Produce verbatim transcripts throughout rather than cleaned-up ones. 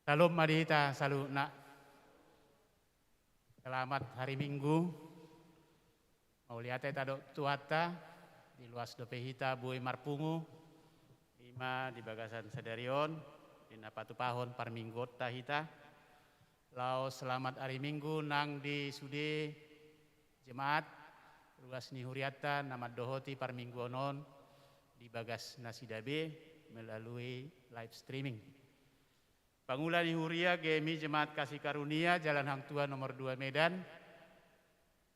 Syalom ma di hita saluhutna. Selamat hari Minggu. Mauliate tadok Tuhanta, diloas dope hita boi marpungu, ima di bagasan sadari on, di na patupahon parmingguonta hita. Laos selamat hari Minggu nang di sude jemaat, ruas ni hurianta na mandohoti parmingguon on di bagas nasida be melalui live streaming. Pangula ni huria G M I Jemaat Kasih Karunia Jalan Hang Tuah nomor dua Medan,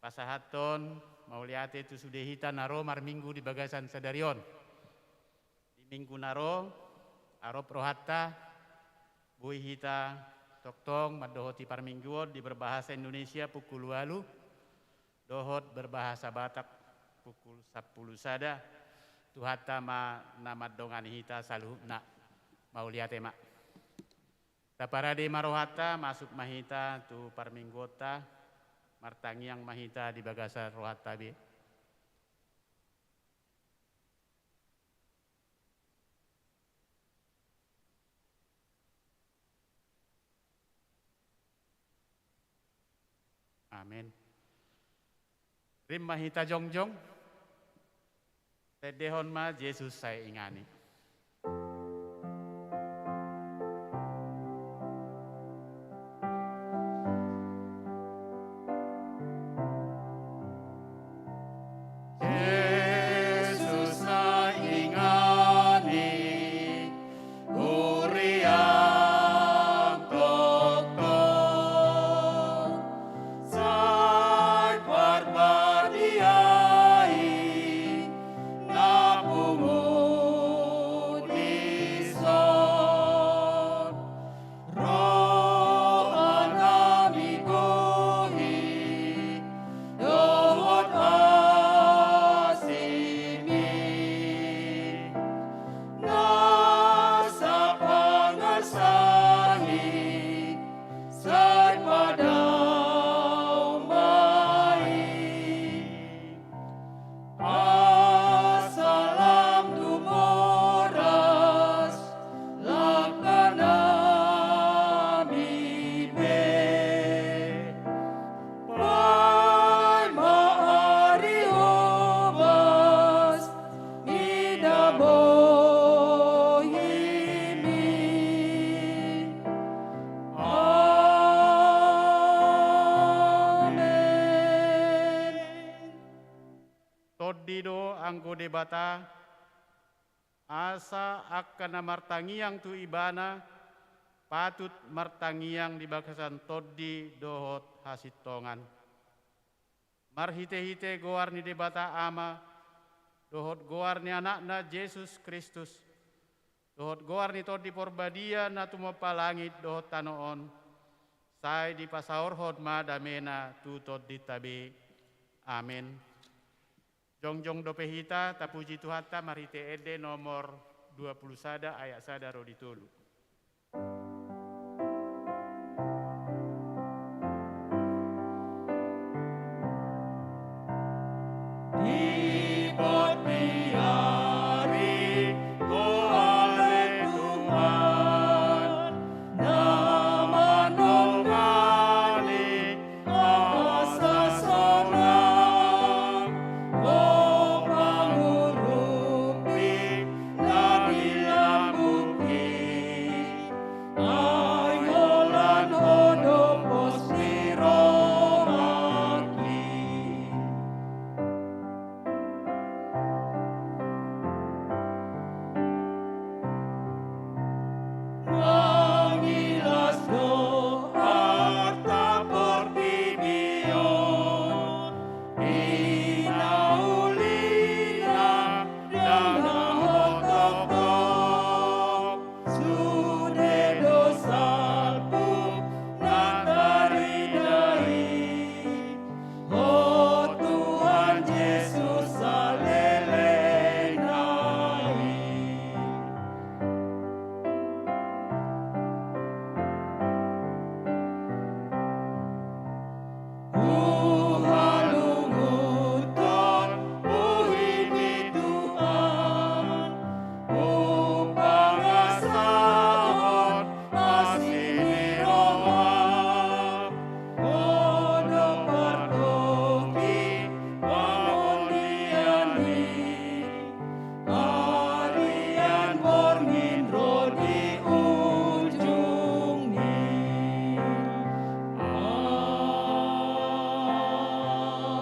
pasahathon mauliate tu sude hita na ro marminggu di bagasan sadari on. Di minggu na ro, arop rohanta, boi hita tongtong mandohoti parmingguon di berbahasa Indonesia pukul ualu, dohot berbahasa Batak pukul sampulu sada. Tuhanta ma na mandongani hita saluhutna. Mauliate ma. Taparade ma rohanta, masuk ma hita tu parmingguonta, martangiang ma hita di bagasan rohanta be. Amen. Rap ma hita jongjong. Tendehon ma Jesus sai inganan i. Jesus sai inganan i, huriaM tongtong sai parbadiai na pungu dison. Roha nami gohi dohot asiMi, nasa pangarsangi sai padao ma i. Asa lam tu boras langka nami be. Paima ari hobas mida bohiMi. Amen. Tondi do anggo Debata, asa angka na martangiang tu Ibana patut martangiang di bagasan tondi dohot hasintongan. Marhitehite goar ni Debata Ama, dohot goar ni Anakna Jesus Kristus, dohot goar ni Tondi Parbadia na tumompa langit dohot tano on, sai dipasaorhon ma damena tu tondinta be. Amen. Jongjong dope hita, tapuji Tuhanta marhite ende nomor dua pulu sada ayat sada ro di tolu. Di patbiari Ho ale Tuhan, na manongani asa sonang, Ho pangurupi na di lambung i.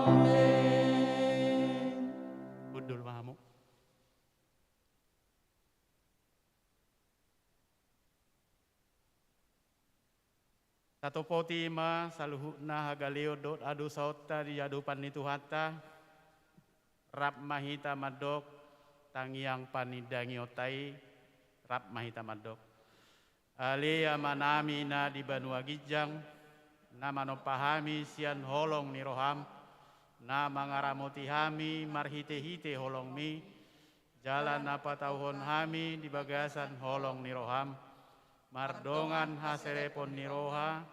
Amen. Hundul ma hamu. Satopoti ma saluhutna hagaleon dohot hadosaonta di adopan ni Tuhanta. Rap ma hita mandok, tangiang panindangionta i, rap ma hita mandok. Ale Amanami na di banua ginjang, na manompa hami sian holong ni roham, na mangaramoti hami marhitehite holongmi, jala na patauhon hami di bagasan holong ni roham, mardongan haserepon ni roha,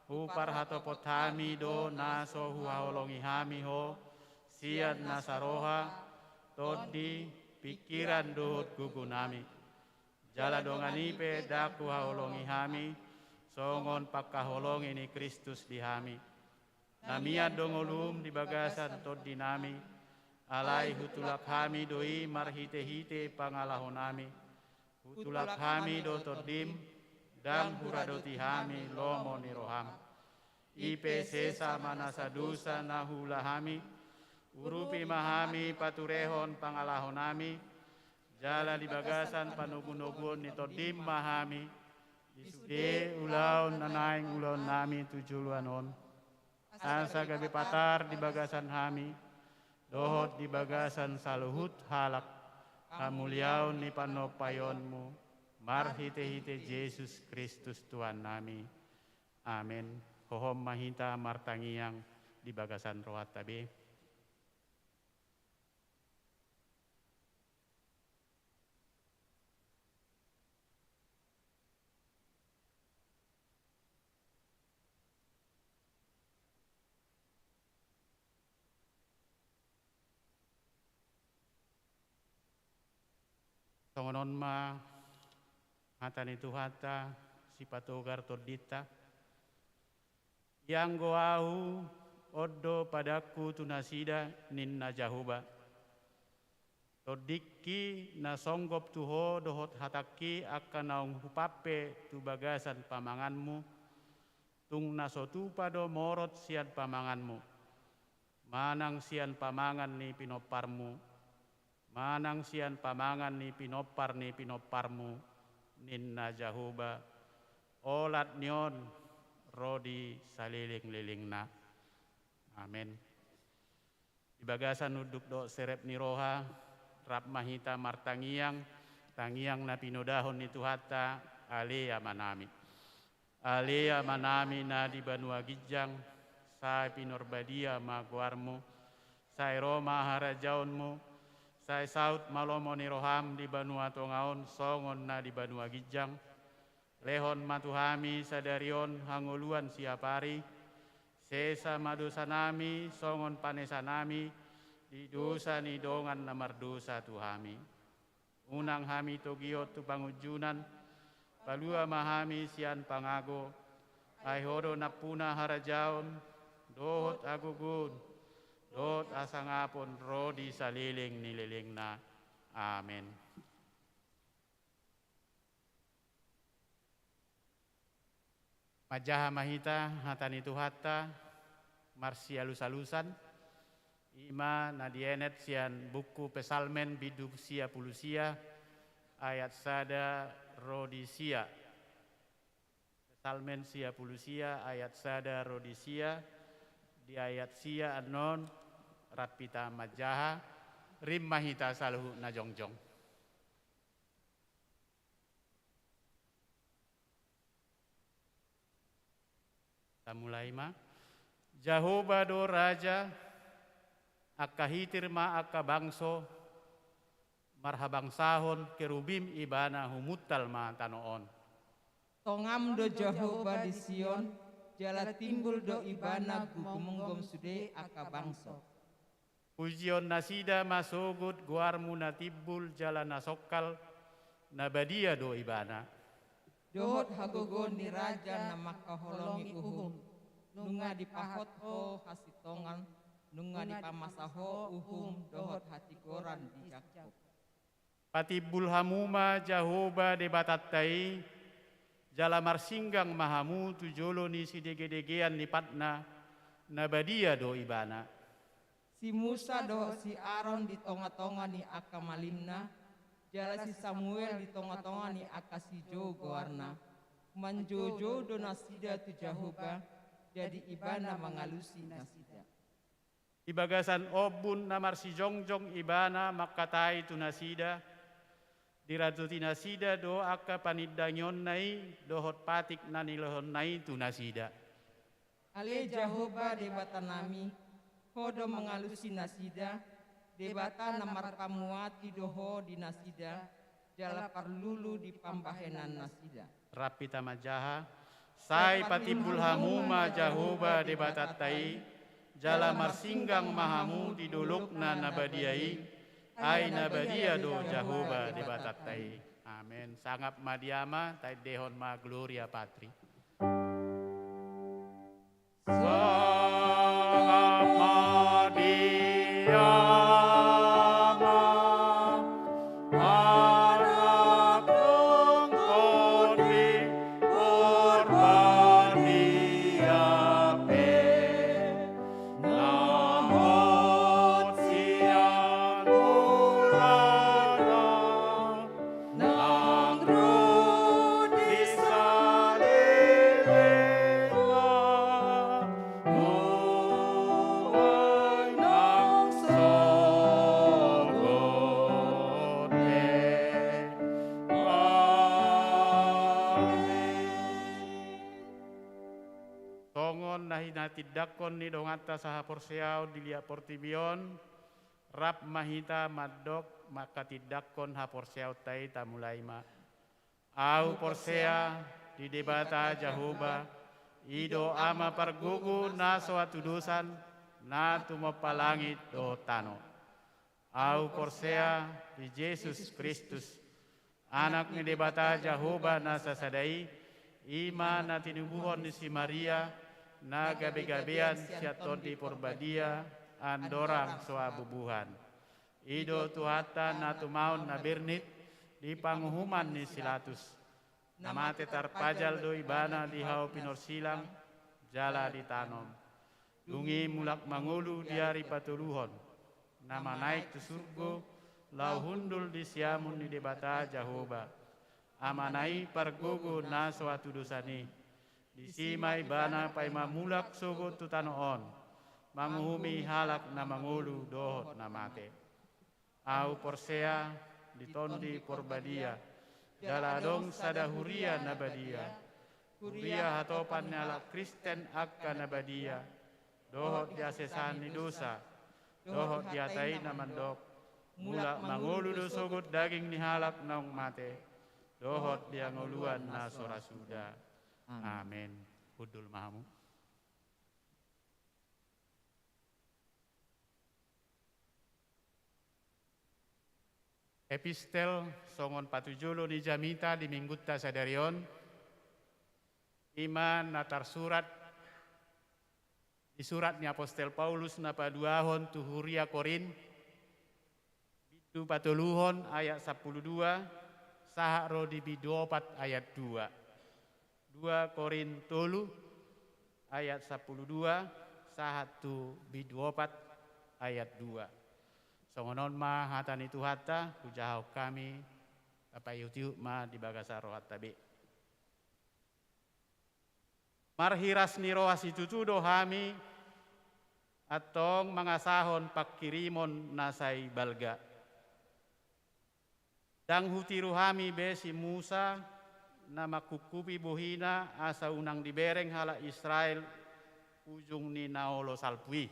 huparhatopot hami do na so huhaholongi hami ho, sian nasa roha, tondi, pingkiran dohot gogonami. Jala dongan i pe ndang huhaholongi hami, songon pangkaholongi ni Kristus di hami. Na mian do ngolum di bagasan tondinami, alai hutulak hami do i marhitehite pangalahonami. Hutulak hami do tondim, ndang huradoti hami lomo ni roham. I pe sesa ma nasa dosa na huula hami, urupi ma hami paturehon pangalahonami, jala di bagasan panogunoguon ni tondim ma hami, di sude ulaon na naeng ulaonnami tu joloan on. Asa gabe patar di bagasan hami, dohot di bagasan saluhut halak, hamuliaon ni panompaionmu, marhitehite Jesus Kristus Tuhannami. Amen. Hohom ma hita martangiang di bagasan rohanta be. Songon on ma hata ni Tuhanta, sipatogar tondinta. Ianggo ahu, on do padanku tu nasida, ninna Jahowa. Tondingki na songgop tu ho dohot hatangki angka naung hupampe tu bagasan pamanganmu, tung na so tupa do morot sian pamanganmu, manang sian pamangan ni pinomparmu, manang sian pamangan ni pinompar ni pinomparmu, ninna Jahowa, olat ni on ro di salelenglelengna. Amen. Di bagasan unduk dohot serep ni roha, rap ma hita martangiang, tangiang na pinodahon ni Tuhanta, Ale Amanami. Ale Amanami na di banua ginjang, sai pinarbadia ma goarmu, sai ro ma harajaonmu, sai saut ma lomo ni roham di banua tonga on songon na di banua ginjang. Lehon ma tu hami sadari on hangoluan siapari, sesa ma dosanami songon panesanami di dosa ni dongan na mardosa tu hami. Unang hami togihon tu pangunjunan, palua ma hami sian pangago, ai ho do nampuna harajaon, dohot hagogoon, dohot hasangapon ro di saleleng ni lelengna. Amen. Manjaha ma hita hata ni Tuhanta, marsialus-alusan, i ma na dienet sian buku Psalmen bindu sia pulu sia, ayat sada ro di sia. Psalmen sia pulu sia, ayat sada ro di sia, di ayat sia annon, rap hita manjaha, rim ma hita saluhutna jongjong. Tamulai ma. Jahowa do raja, angka hitir ma angka bangso, marhabangsahon kerubim ibana humuntal ma tano on. Tongam do Jahowa di Sion, jala timbul do ibana gumonggom sude angka bangso. Pujion nasida ma sogot goarmu na timbul jala na songkal, na badia do ibana. Dohot hagogoon ni raja na mangkaholongi uhum, nunga dipahot ho hasintongan, nunga dipamasa ho uhum dohot hatigoran di Jakkob. Patimbul hamu ma Jahowa Debatanta i, jala marsinggang ma hamu tu jolo ni sidegedegean ni patna, na badia do ibana. Si Musa dohot si Aron di tonga-tonga ni angka malimna, jala si Samuel di tonga-tonga ni angka sijou goarna. Manjoujou do nasida tu Jahowa, jadi Ibana mangalusi nasida. Di bagasan ombun na marsijongjong Ibana mangkatai tu nasida, diradoti nasida do angka panindangionna i dohot patik na nilehonna i tu nasida. Ale Jahowa Debatanami, Ho do mangalusi nasida, Debata na marpamuati do Ho di nasida, jala parlulu di pambahenan nasida. Rap hita manjaha. Sai patimbul hamu ma Jahowa Debatanta i, jala marsinggang ma hamu di dolokna na badia i, ai na badia do Jahowa Debatanta i. Amen. Sangap ma di Ama, taendehon ma Gloria Patri. Sangap ma di Ama, Anak, Tondi Porbadia pe, na hot sian mulana, nang ro di salelengna, nuaeng nang sogot be. Amen. Songon na hinatindangkon ni donganta sahaporseaon di liat portibi on, rap ma hita mandok mangkatindangkon haporseaonta i. Tamulai ma. Ahu porsea di Debata Jahowa, i do Ama pargogo na so hatudosan, na tumompa langit dohot tano. Ahu porsea di Jesus Kristus, Anak ni Debata Jahowa na sasada i, i ma na tinubuhon ni si Maria, na gabegabean sian Tondi Porbadia, andorang so habubuhan. I do Tuhanta na tumaon na bernit di panguhuman ni si Latus. Na mate tarpajal do Ibana di hau pinorsilang, jala ditanom. Dung i mulak mangolu di ari patoluhon, na manaek tu surgo, laho hundul di siamun ni Debata Jahowa, Amana i pargogo na so hatudosan i. Disi ma Ibana paima mulak sogot tu tano on, manguhumi halak na mangolu dohot na mate. Ahu porsea di Tondi Porbadia, jala adong sada huria na badia, huria hatopan ni halak Kristen angka na badia, dohot di hasesaan ni dosa, dohot di hata i na mandok, mulak mangolu do sogot daging ni halak naung mate, dohot di hangoluan na so ra suda. Amen. Amen. Hundul ma hamu. Epistel songon patujolo ni jamita di minggunta sadari on, i ma na tarsurat di surat ni apostel Paulus na paduahon tu huria Korint, bindu patoluhon ayat sampulu dua, sahat ro di bindu opat ayat dua. Dua Korint tolu ayat sampulu dua, sahat tu bindu opat ayat dua. Songon on ma hata ni Tuhanta, hujahahon hami, tapaihutihut ma di bagasan rohanta be. Marhiras ni roha situtu do hami antong mangasahon pangkirimon na sai balga. Ndang hutiru hami be si Musa, na mangkungkupi bohina asa unang dibereng halak Israel ujung ni na olo salpu i.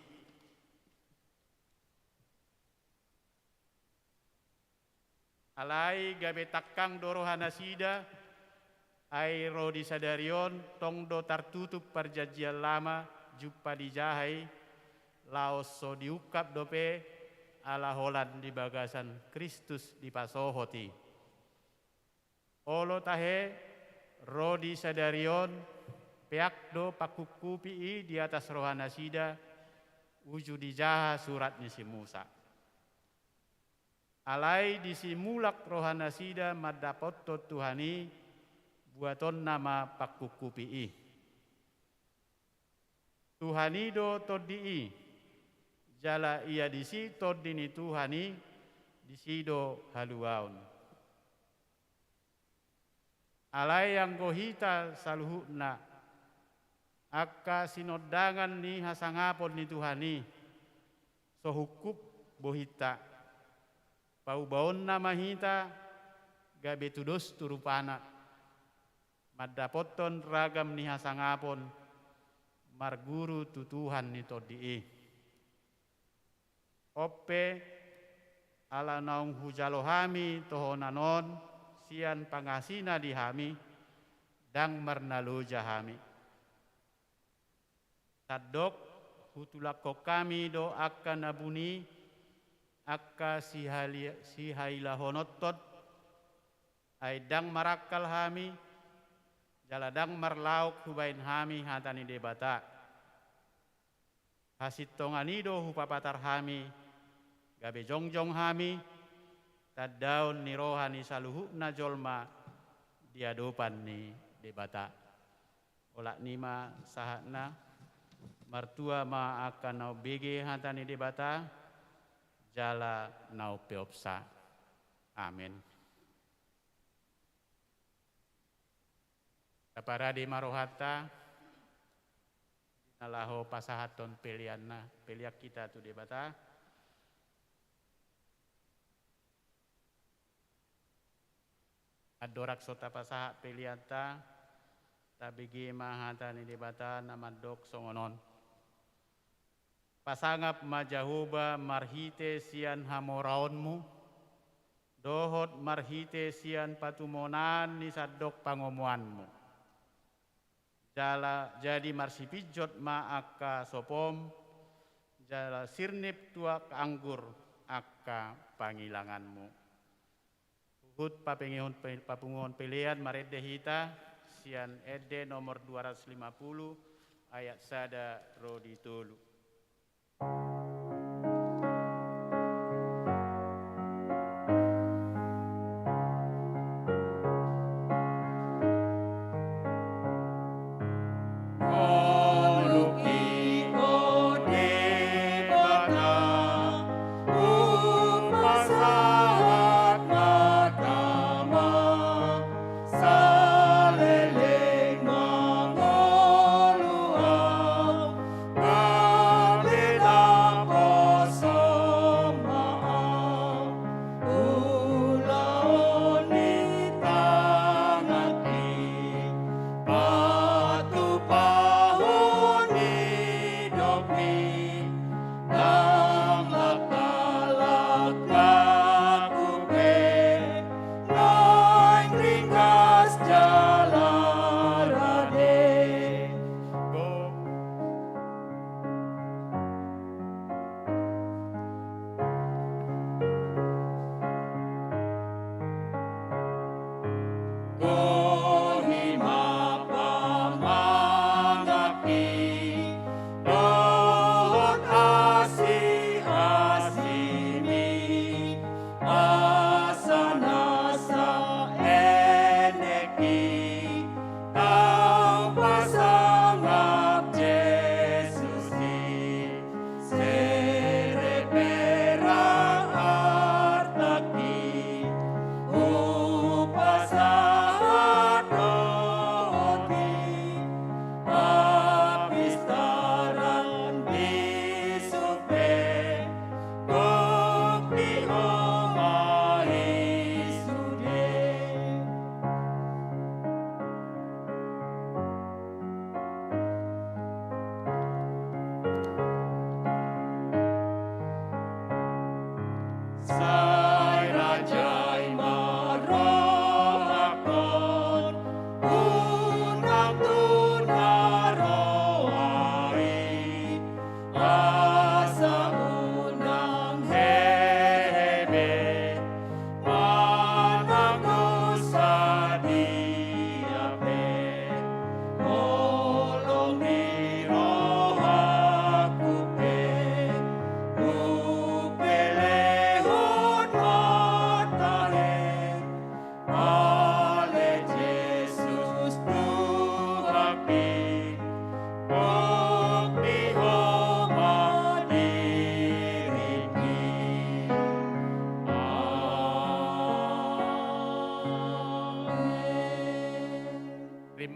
Alai gabe tangkang do rohanasida, ai ro di sadari on tong do tartutup Parjanjian Lama jumpa di jaha i, laos so diungkap dope, ala holan di bagasan Kristus dipasohot i. Olo tahe, ro di sadari on, peak do pangkungkupi i di atas rohanasida, uju di jaha surat ni si Musa. Alai disi mulak rohanasida mandapothon Tuhan i, buatonna ma pangkungkupi i. Tuhan i do Tondi i, Jala ia disi Tondi ni Tuhan i, disi do haluaon. Alai anggo hita saluhutna, angka sinondangan ni hasangapon ni Tuhan i, so hungkup bohinta. Paubaonna ma hita gabe tudos tu rupana, mandapothon ragam ni hasangapon marguru tu Tuhan ni Tondi i. On pe, ala naung hujalo hami tohonan on sian pangasina di hami, ndang marnaloja hami. Sandok hutulakhon hami do angka na buni, angka sihali-, sihailahononhon, ai ndang marangkal hami, jala ndang marlaok hubaen hami hata ni Debata. Hasintongan i do hupapatar hami, gabe jongjong hami, tandaon ni roha ni saluhutna jolma di adopan ni Debata. Olat ni ma sahatna, martua ma angka na umbege hata ni Debata, jala na umpeopsa. Amen. Taparade ma rohanta, di na laho pasahathon peleanna, pelean hita tu Debata. Andorang so tapasahat peleanta, tabege ma hata ni Debata na mandok songon on. Pasangap ma Jahowa marhite sian hamoraonmu, dohot marhite sian patumonaan ni sandok pangomoanmu. Jala jadi marsipinjot ma angka sopom, jala sirnip tu angka anggur angka pangilanganmu. Huhut papengehon pe-, papunguhon pelean marende hita, sian ende nomor dua ratus lima puluh, ayat sada ro di tolu.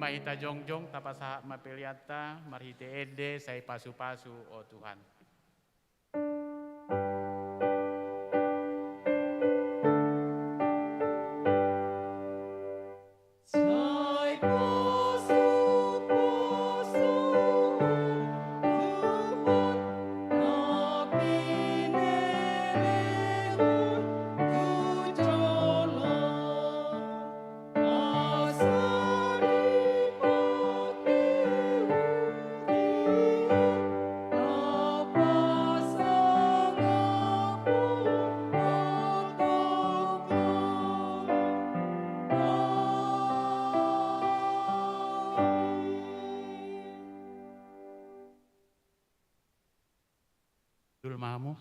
Hita jongjong, tapasahat ma peleanta marhite ende, sai pasu-pasu, o Tuhan. Jul ma hamu.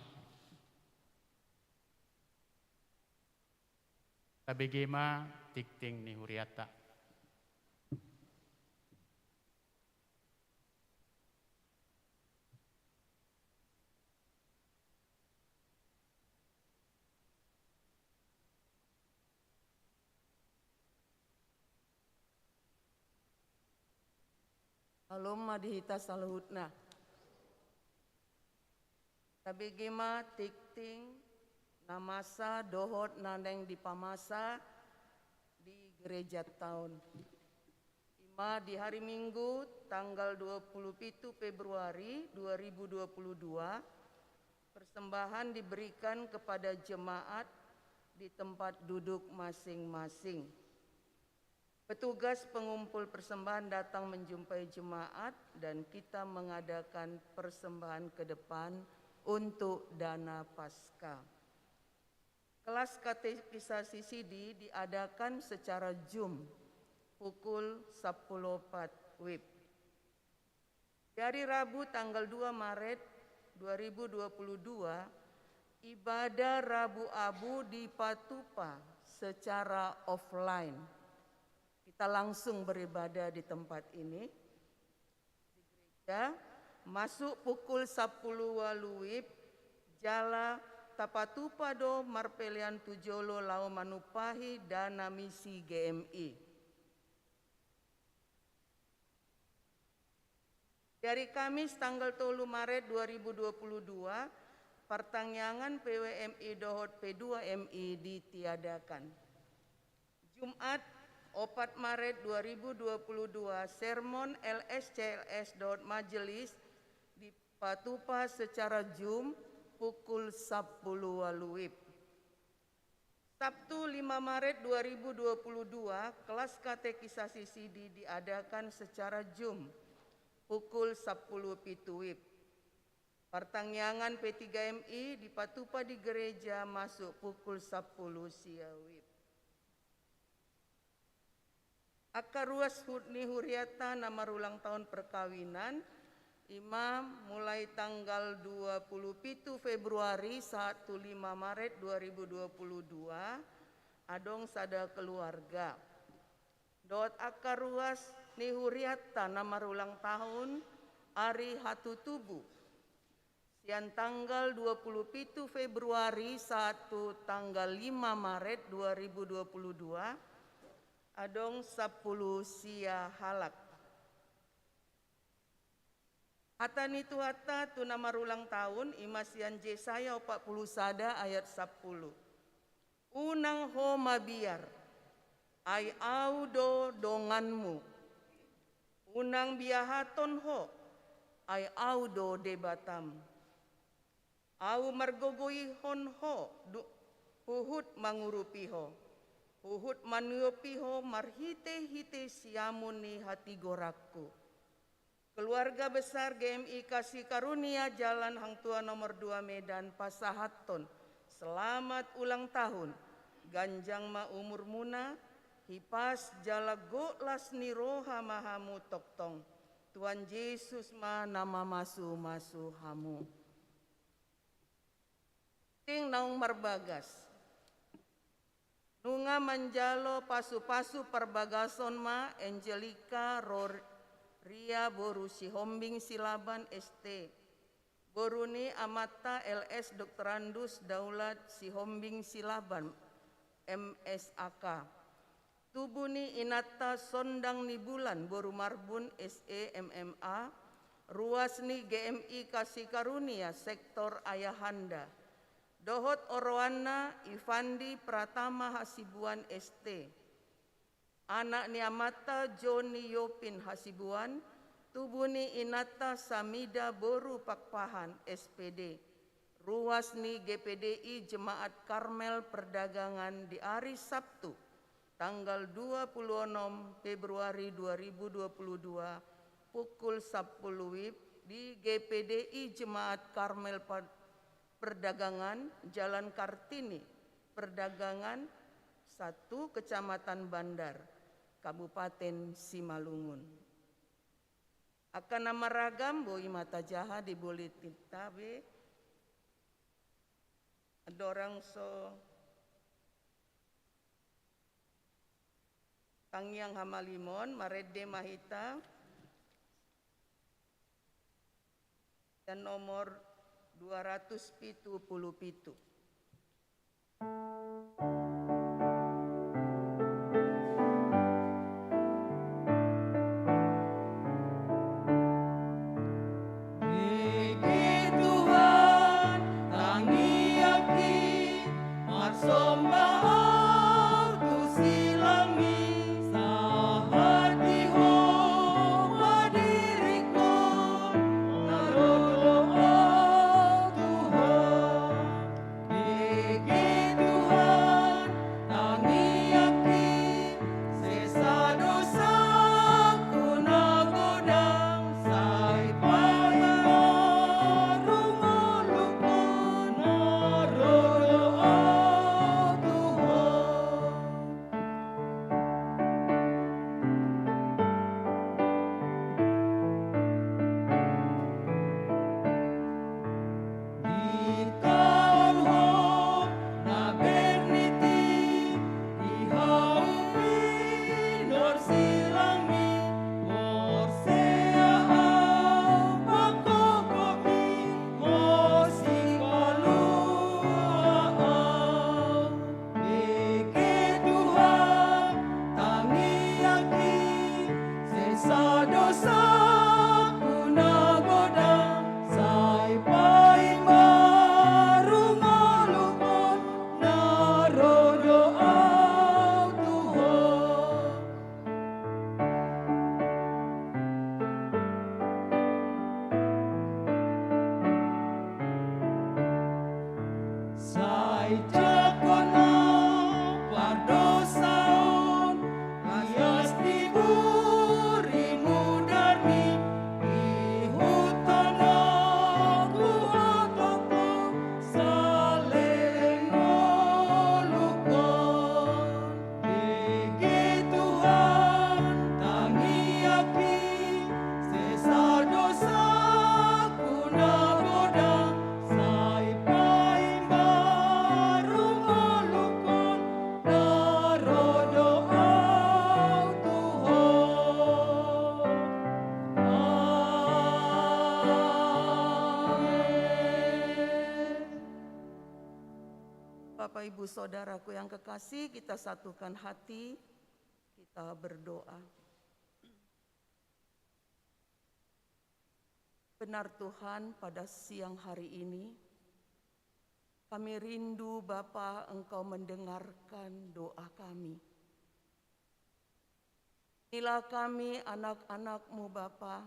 Tabege ma tingting ni hurianta. Malum ma di hita saluhutna. Tabege ma tingting na masa dohot na naeng dipamasa di gerejanta on. I ma di hari Minggu tanggal dua puluh pitu Februari dua ribu dua puluh dua, persembahan diberikan kepada jemaat di tempat duduk masing-masing. Petugas pengumpul persembahan datang menjumpai jemaat dan kita mengadakan persembahan ke depan untuk dana Paskah. Kelas katekisasi sidi diadakan secara Zoom pukul sepuluh empat wib. Di hari Rabu tanggal dua Maret dua ribu dua puluh dua, ibadah Rabu Abu dipatupa secara offline. Kita langsung beribadah di tempat ini. Di gereja, masuk pukul sepuluh walu wib, jala tapatupa do marpelean tu jolo laho manumpahi dana misi G M I. Di hari Kamis tanggal tolu Maret dua ribu dua puluh dua, partangiangan P W M I dohot P dua M I ditiadakan. Jumat opat Maret dua ribu dua puluh dua, sermon L S C L S dohot majelis dipatupa secara Zoom pukul sepuluh walu wib. Sabtu lima Maret dua ribu dua puluh dua, kelas katekisasi sidi diadakan secara Zoom pukul sepuluh pitu wib. Partangiangan P tiga M I dipatupa di gereja masuk pukul sepuluh sia wib. Angka ruas hu-, ni hurianta na marulang tahun perkawinan, i ma mulai tanggal dua puluh pitu Februari sahat tu lima Maret dua ribu dua puluh dua, adong sada keluarga. Dohot angka ruas ni hurianta na marulang tahun, ari hatutubu. Sian tanggal dua puluh pitu Februari sahat tu tanggal lima Maret dua ribu dua puluh dua, adong sampulu sia halak. Hata ni Tuhanta tu na marulang tahun, i ma sian Jesaya opat pulu sada ayat sampulu. Unang ho mabiar, ai Ahu do donganmu. Unang biahaton ho, ai Ahu do Debatam. Ahu margogoihon ho, du-, huhut mangurupi ho, huhut maniupi ho marhite-hite siamun ni hatigoranku. Keluarga besar G M I Kasih Karunia Jalan Hang Tuah nomor dua Medan pasahathon selamat ulang tahun, ganjang ma umurmuna, hipas jala gok las ni roha ma hamu tongtong. Tuhan Jesus ma na mamasu-masu hamu. Tingting naung marbagas. Nunga manjalo pasu-pasu parbagason ma Angelika Roria boru Sihombing Silaban S T, boru ni amanta L S Doktorandus Daulat Sihombing Silaban M S A K. Tubu ni inanta Sondang ni Bulan boru Marbun, S E, M M A, ruas ni G M I Kasih Karunia sektor Ayahanda, dohot oroanna Ivandi Pratama Hasibuan, S T, anak ni amanta Joni Yopin Hasibuan, tubu ni inanta Samida boru Pakpahan, S P D, ruas ni G P D I Jemaat Karmel Perdagangan di ari Sabtu, tanggal dua puluh enam Februari dua ribu dua puluh dua, pukul sampulu WIB di G P D I Jemaat Karmel Pa-, Perdagangan, Jalan Kartini, Perdagangan satu, Kecamatan Bandar, Kabupaten Simalungun. Angka na marragam boi ma tajaha di buletin ta be. Andorang so tangiang hamalimon, marende ma hita. Sian nomor dua ratus pitu puluh pitu. Bege Tuhan, tangiangki, marsomba ahu tu silangmi, sahat di Ho ma diringkon, na ro do ahu tu Ho. Bege Tuhan, tangiangki, sesa dosaku na godang, sai paima rungolungkon, na ro do ahu tu Ho. Di taon Ho na berniti, di hau pintor silangmi, porsea ahu pangkopkopmi, Ho sipalua ahu. Bege Tuhan, tangiangki, sesa dosaku na godang, sai paima rungolungkon, na ro do ahu tu Ho. Sai jangkon ahu pardosaon, ias di burimu darmi, ihuthon ahu tu otopot, saleleng ngolungkon. Bege Tuhan, tangiangki, sesa dosaku na godang, sai paima rungolungkon, na ro do ahu tu Ho. Amen. Bapak, Ibu, Saudaraku yang kekasih, kita satukan hati. Kita berdoa. Benar Tuhan, pada siang hari ini, kami rindu Bapa, Engkau mendengarkan doa kami. Inilah kami, anak-anak-Mu, Bapa,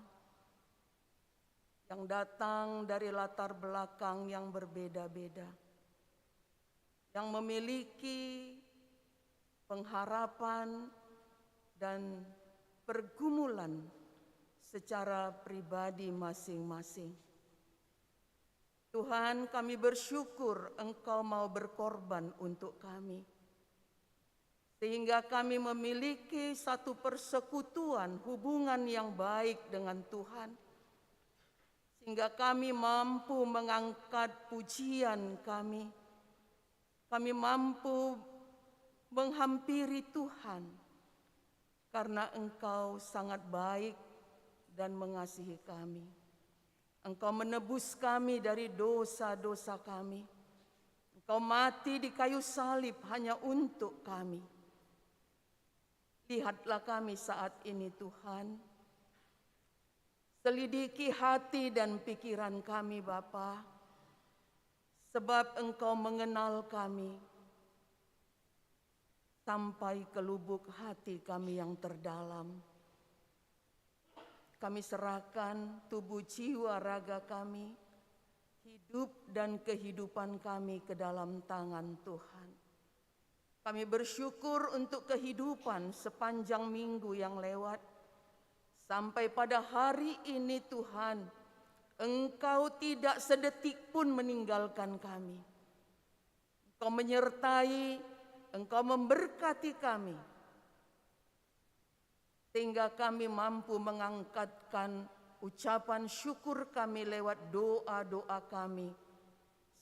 yang datang dari latar belakang yang berbeda-beda, yang memiliki pengharapan dan pergumulan secara pribadi masing-masing. Tuhan, kami bersyukur Engkau mau berkorban untuk kami, sehingga kami memiliki satu persekutuan, hubungan yang baik dengan Tuhan, sehingga kami mampu mengangkat pujian kami, kami mampu menghampiri Tuhan, karena Engkau sangat baik dan mengasihi kami. Engkau menebus kami dari dosa-dosa kami. Engkau mati di kayu salib hanya untuk kami. Lihatlah kami saat ini, Tuhan. Selidiki hati dan pikiran kami, Bapa, sebab Engkau mengenal kami sampai ke lubuk hati kami yang terdalam. Kami serahkan tubuh, jiwa, raga kami, hidup dan kehidupan kami ke dalam tangan Tuhan. Kami bersyukur untuk kehidupan sepanjang minggu yang lewat. Sampai pada hari ini, Tuhan, Engkau tidak sedetik pun meninggalkan kami. Engkau menyertai, Engkau memberkati kami. Sehingga kami mampu mengangkatkan ucapan syukur kami lewat doa-doa kami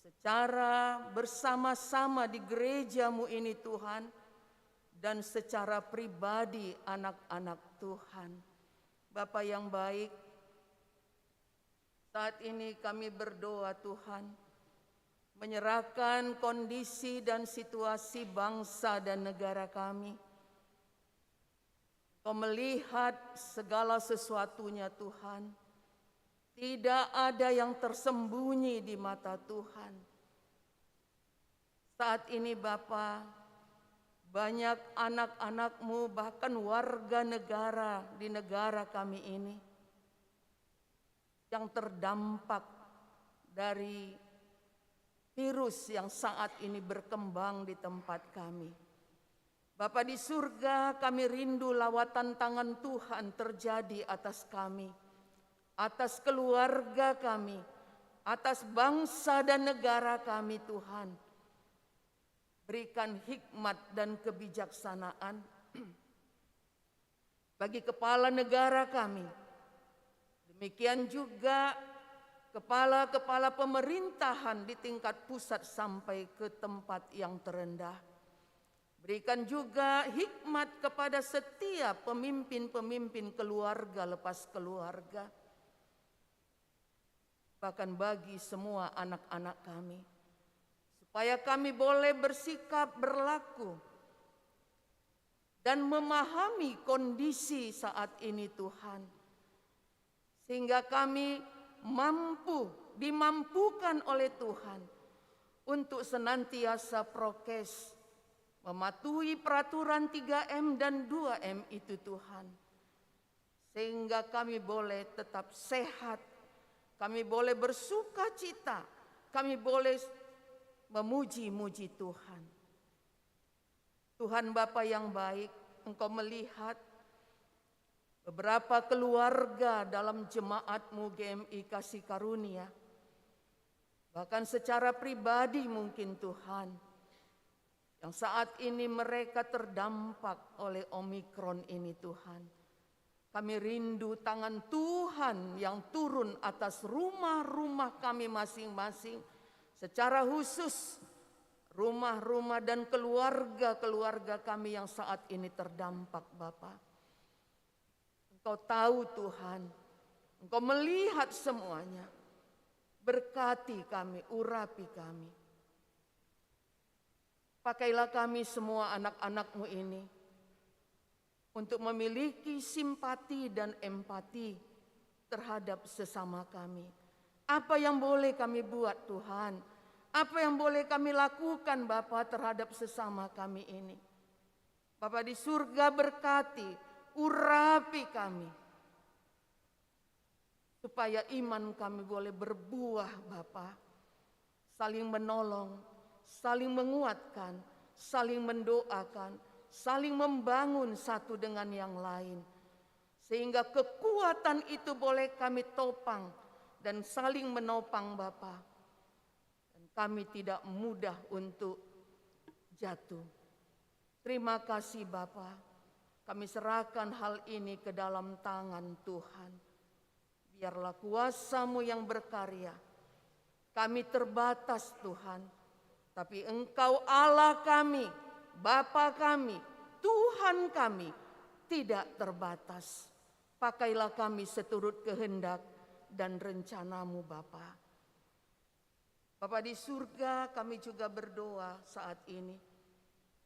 secara bersama-sama di gereja-Mu ini, Tuhan, dan secara pribadi anak-anak Tuhan. Bapa yang baik, saat ini kami berdoa, Tuhan, menyerahkan kondisi dan situasi bangsa dan negara kami. Engkau melihat segala sesuatunya, Tuhan. Tidak ada yang tersembunyi di mata Tuhan. Saat ini, Bapa, banyak anak-anak-Mu, bahkan warga negara di negara kami ini, yang terdampak dari virus yang saat ini berkembang di tempat kami. Bapa di surga, kami rindu lawatan tangan Tuhan terjadi atas kami, atas keluarga kami, atas bangsa dan negara kami, Tuhan. Berikan hikmat dan kebijaksanaan bagi kepala negara kami. Demikian juga kepala-kepala pemerintahan di tingkat pusat sampai ke tempat yang terendah. Berikan juga hikmat kepada setiap pemimpin-pemimpin keluarga lepas keluarga, bahkan bagi semua anak-anak kami, supaya kami boleh bersikap, berlaku, dan memahami kondisi saat ini, Tuhan, sehingga kami mampu, dimampukan oleh Tuhan untuk senantiasa prokes, mematuhi peraturan tiga M dan dua M itu, Tuhan, sehingga kami boleh tetap sehat, kami boleh bersukacita, kami boleh memuji-muji Tuhan. Tuhan, Bapa yang baik, Engkau melihat beberapa keluarga dalam jemaat-Mu G M I Kasih Karunia, bahkan secara pribadi mungkin, Tuhan, yang saat ini mereka terdampak oleh Omikron ini, Tuhan. Kami rindu tangan Tuhan yang turun atas rumah-rumah kami masing-masing, secara khusus rumah-rumah dan keluarga-keluarga kami yang saat ini terdampak, Bapa. Engkau tahu, Tuhan. Engkau melihat semuanya. Berkati kami, urapi kami. Pakailah kami semua, anak-anak-Mu ini, untuk memiliki simpati dan empati terhadap sesama kami. Apa yang boleh kami buat, Tuhan? Apa yang boleh kami lakukan, Bapa, terhadap sesama kami ini? Bapa di surga, berkati, urapi kami, supaya iman kami boleh berbuah, Bapa. Saling menolong, saling menguatkan, saling mendoakan, saling membangun satu dengan yang lain. Sehingga kekuatan itu boleh kami topang dan saling menopang, Bapa. Dan kami tidak mudah untuk jatuh. Terima kasih, Bapa. Kami serahkan hal ini ke dalam tangan Tuhan. Biarlah kuasa-Mu yang berkarya. Kami terbatas, Tuhan. Tapi Engkau Allah kami, Bapa kami, Tuhan kami, tidak terbatas. Pakailah kami seturut kehendak dan rencana-Mu, Bapa. Bapa di surga, kami juga berdoa saat ini,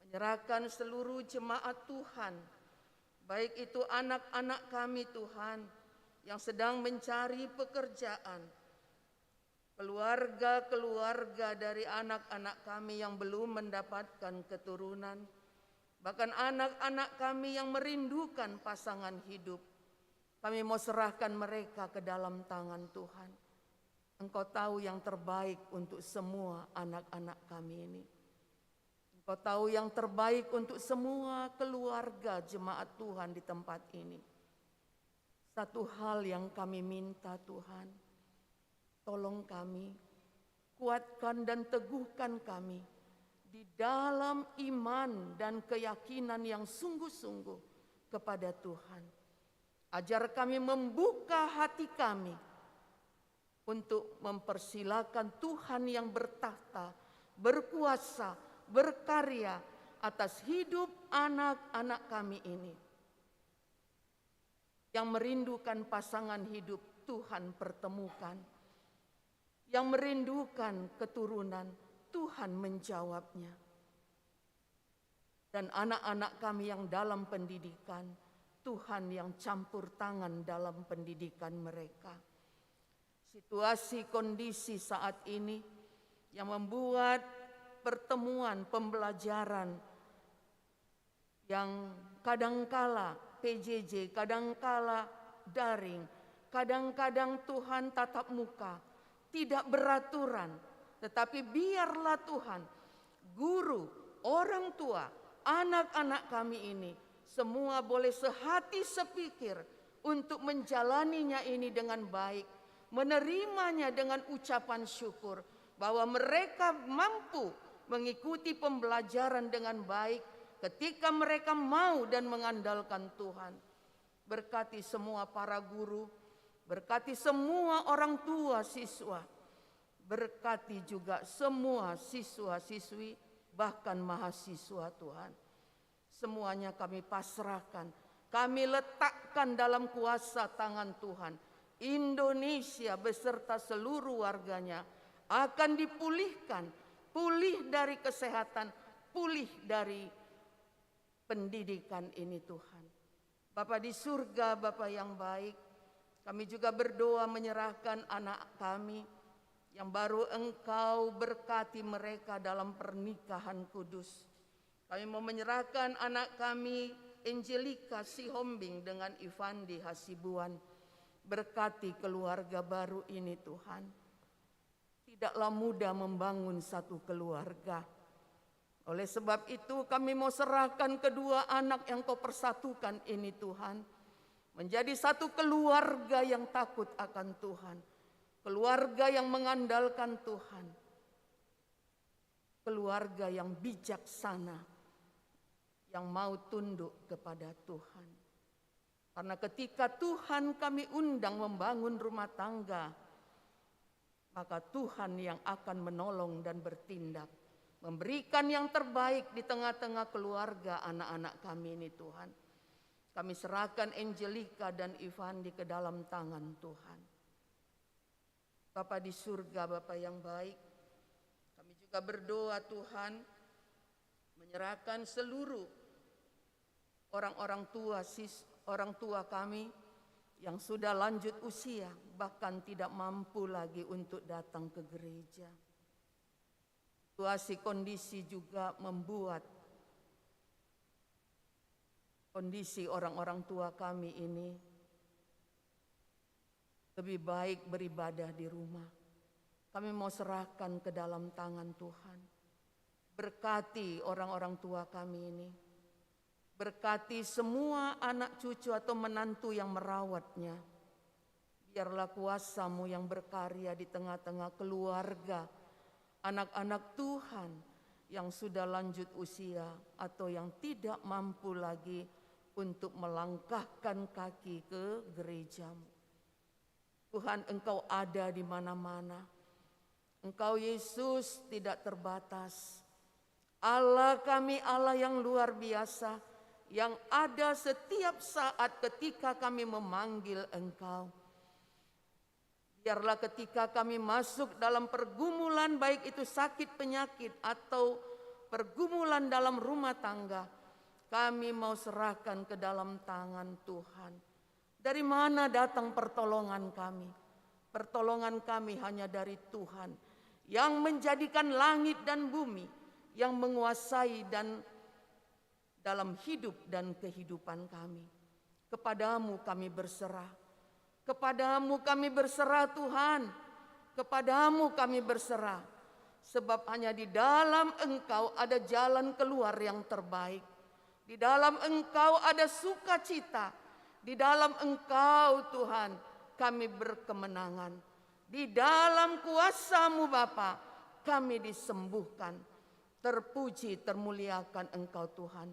menyerahkan seluruh jemaat Tuhan Baik itu anak-anak kami, Tuhan, yang sedang mencari pekerjaan, keluarga-keluarga dari anak-anak kami yang belum mendapatkan keturunan, bahkan anak-anak kami yang merindukan pasangan hidup, kami mau serahkan mereka ke dalam tangan Tuhan. Engkau tahu yang terbaik untuk semua anak-anak kami ini. Engkau tahu yang terbaik untuk semua keluarga jemaat Tuhan di tempat ini. Satu hal yang kami minta, Tuhan, tolong kami, kuatkan dan teguhkan kami di dalam iman dan keyakinan yang sungguh-sungguh kepada Tuhan. Ajar kami membuka hati kami untuk mempersilakan Tuhan yang bertakhta, berkuasa, berkarya atas hidup anak-anak kami ini. Yang merindukan pasangan hidup, Tuhan pertemukan. Yang merindukan keturunan, Tuhan menjawabnya. Dan anak-anak kami yang dalam pendidikan, Tuhan yang campur tangan dalam pendidikan mereka. Situasi kondisi saat ini yang membuat pertemuan pembelajaran yang kadangkala P J J, kadangkala daring, kadang-kadang, Tuhan, tatap muka, tidak beraturan, tetapi biarlah, Tuhan, guru, orang tua, anak-anak kami ini semua boleh sehati sepikir untuk menjalaninya ini dengan baik, menerimanya dengan ucapan syukur, bahwa mereka mampu mengikuti pembelajaran dengan baik ketika mereka mau dan mengandalkan Tuhan. Berkati semua para guru, berkati semua orang tua siswa, berkati juga semua siswa-siswi, bahkan mahasiswa, Tuhan. Semuanya kami pasrahkan, kami letakkan dalam kuasa tangan Tuhan. Indonesia beserta seluruh warganya akan dipulihkan, pulih dari kesehatan, pulih dari pendidikan ini, Tuhan. Bapa di surga, Bapa yang baik, kami juga berdoa menyerahkan anak kami yang baru Engkau berkati mereka dalam pernikahan kudus. Kami mau menyerahkan anak kami, Angelica Sihombing dengan Ivandi Hasibuan. Berkati keluarga baru ini, Tuhan. Tidaklah mudah membangun satu keluarga. Oleh sebab itu, kami mau serahkan kedua anak yang Kau persatukan ini, Tuhan, menjadi satu keluarga yang takut akan Tuhan, keluarga yang mengandalkan Tuhan, keluarga yang bijaksana, yang mau tunduk kepada Tuhan. Karena ketika Tuhan kami undang membangun rumah tangga, maka Tuhan yang akan menolong dan bertindak, memberikan yang terbaik di tengah-tengah keluarga anak-anak kami ini, Tuhan. Kami serahkan Angelica dan Ivandi ke dalam tangan Tuhan. Bapa di surga, Bapa yang baik, kami juga berdoa, Tuhan, menyerahkan seluruh orang-orang tua, sis-, orang tua kami yang sudah lanjut usia, bahkan tidak mampu lagi untuk datang ke gereja. Situasi kondisi juga membuat kondisi orang-orang tua kami ini lebih baik beribadah di rumah. Kami mau serahkan ke dalam tangan Tuhan. Berkati orang-orang tua kami ini. Berkati semua anak cucu atau menantu yang merawatnya. Biarlah kuasa-Mu yang berkarya di tengah-tengah keluarga, anak-anak Tuhan yang sudah lanjut usia atau yang tidak mampu lagi untuk melangkahkan kaki ke gereja-Mu. Tuhan, Engkau ada di mana-mana. Engkau, Yesus, tidak terbatas. Allah kami, Allah yang luar biasa, yang ada setiap saat ketika kami memanggil Engkau. Biarlah ketika kami masuk dalam pergumulan, baik itu sakit penyakit atau pergumulan dalam rumah tangga, Kami mau serahkan ke dalam tangan Tuhan. Dari mana datang pertolongan kami? Pertolongan kami hanya dari Tuhan yang menjadikan langit dan bumi, yang menguasai dan dalam hidup dan kehidupan kami. Kepada-Mu kami berserah. Kepada-Mu kami berserah, Tuhan. Kepada-Mu kami berserah. Sebab hanya di dalam Engkau ada jalan keluar yang terbaik. Di dalam Engkau ada sukacita. Di dalam Engkau, Tuhan, kami berkemenangan. Di dalam kuasa-Mu, Bapa, kami disembuhkan. Terpuji, termuliakan Engkau, Tuhan.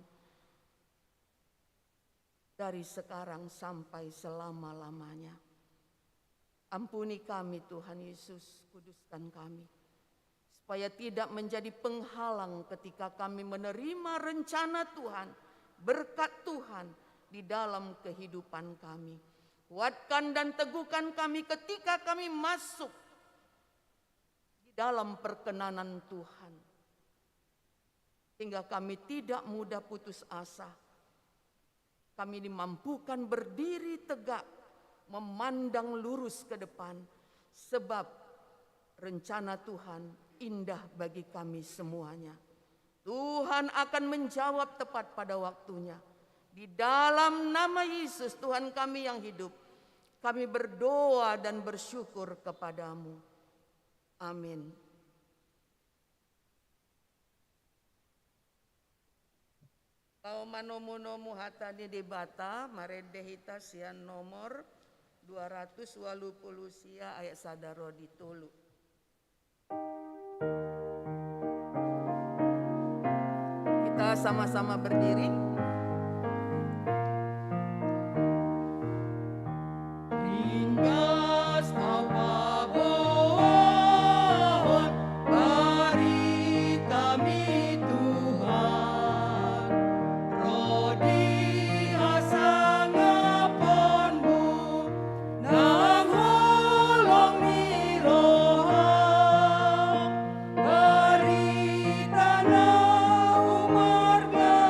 Dari sekarang sampai selama-lamanya. Ampuni kami, Tuhan Yesus, kuduskan kami. Supaya tidak menjadi penghalang ketika kami menerima rencana Tuhan, berkat Tuhan di dalam kehidupan kami. Kuatkan dan teguhkan kami ketika kami masuk di dalam perkenanan Tuhan. Sehingga kami tidak mudah putus asa. Kami dimampukan berdiri tegak, memandang lurus ke depan, sebab rencana Tuhan indah bagi kami semuanya. Tuhan akan menjawab tepat pada waktunya. Di dalam nama Yesus, Tuhan kami yang hidup, kami berdoa dan bersyukur kepada-Mu. Amin. Laho manomu-nomu hata ni Debata, marende hita sian nomor dua ratus walu pulu sia ayat sada ro di tolu. Kita sama-sama berdiri. Ringgas au paboahon baritaMi Tuhan, ro di hasangaponMu nang holong ni roha, barita na humarga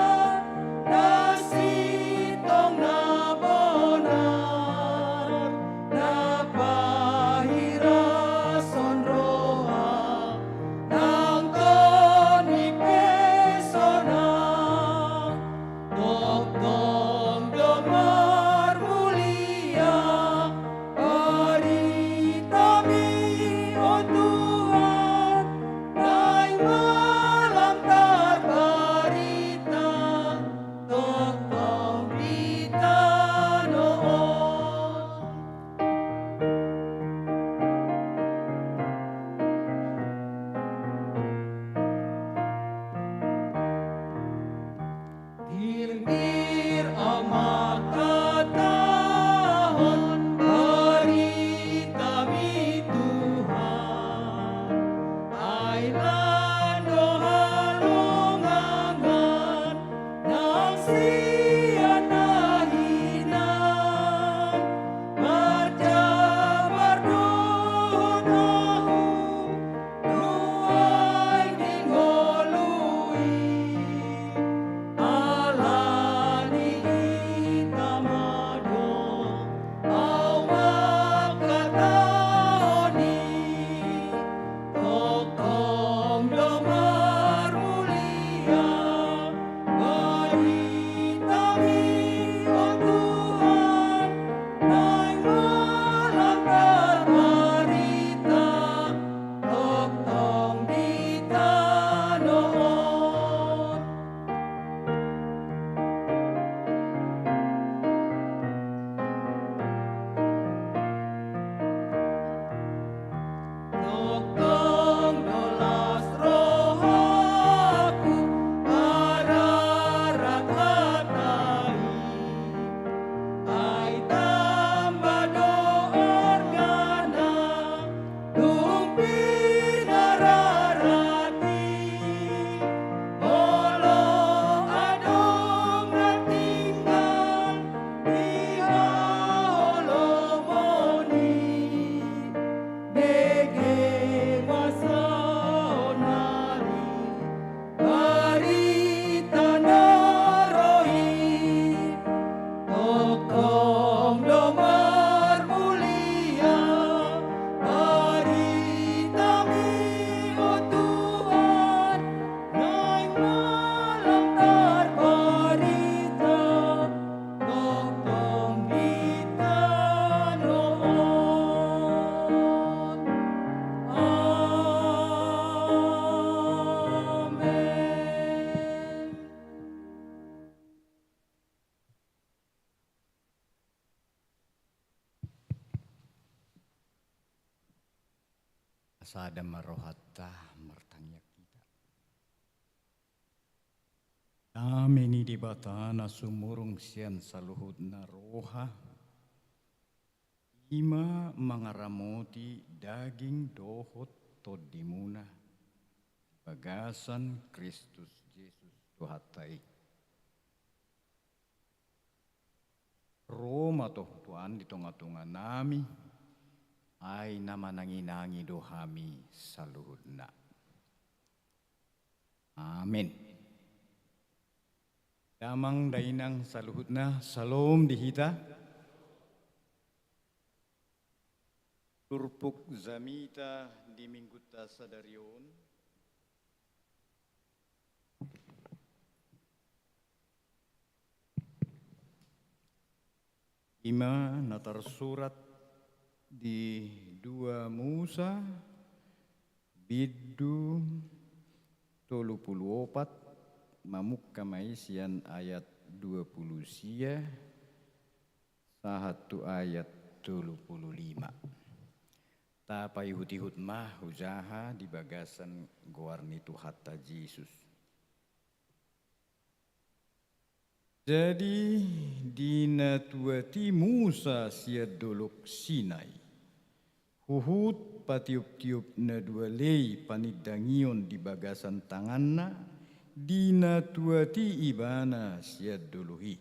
Sada ma rohanta, martangiang hita. Dame ni Debata na sumurung sian saluhutna roha, i ma mangaramoti daging dohot tondimuna di bagasan Kristus Jesus Tuhanta i. Ro ma Tuhan di tonga-tonga nami, ai na manangi-nangi do hami saluhutna. Amin. Damang dainang saluhutna, syalom di hita. Turpuk jamita di minggunta sadari on. I ma na tarsurat di dua Musa, bindu tolu pulu opat, mamungka ma i sian ayat dua pulu sia sahat tu ayat tolu pulu lima. Tapaihut-ihut ma hujaha di bagasan goar ni Tuhanta Jesus. Jadi, di na tuat i Musa sian Dolok Sinai, huhut patiop-tiop na dua lei panindangion di bagasan tanganna, di na tuat i ibana sian dolok i.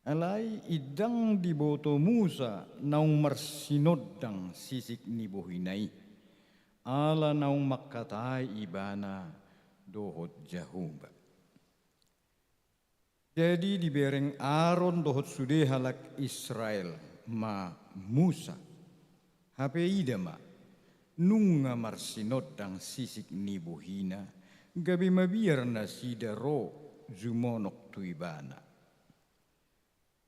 Alai ndang diboto Musa naung marsinondang sisik ni bohina i, ala naung mangkatai ibana dohot Jahowa. Jadi dibereng Aron dohot sude halak Israel ma Musa. Hape ida ma, nunga marsinondang sisik ni bohina, gabe mabiar nasida ro jumonok tu ibana.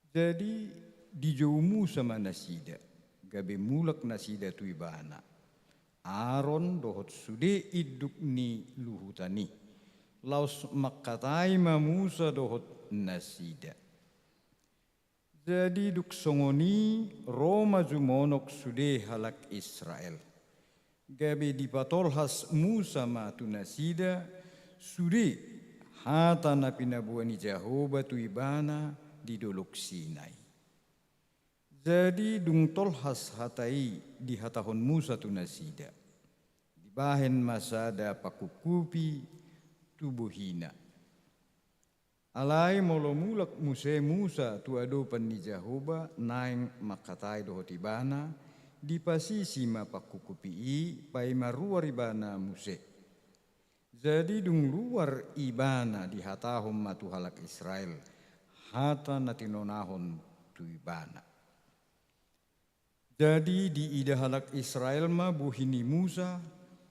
Jadi dijou Musa ma nasida, gabe mulak nasida tu ibana, Aron dohot sude induk ni luhutan i, laos mangkatai ma Musa dohot nasida. Jadi dung songon i ro ma jumonok sude halak Israel. Gabe dipatolhas Musa ma tu nasida sude hata na pinaboa ni Jahowa tu ibana di Dolok Sinai. Jadi dung tolhas hata i dihatahon Musa tu nasida, dibahen ma sada pangkuphupi tu bohina. Alai molo mulak muse Musa tu adopan ni Jahowa naeng mangkatai dohot ibana, dipasisi ma pangkuphupi i, paima ruar ibana muse. Jadi dung ruar ibana dihatahon ma tu halak Israel hata na tinonahon tu ibana. Jadi diida halak Israel ma bohi ni Musa,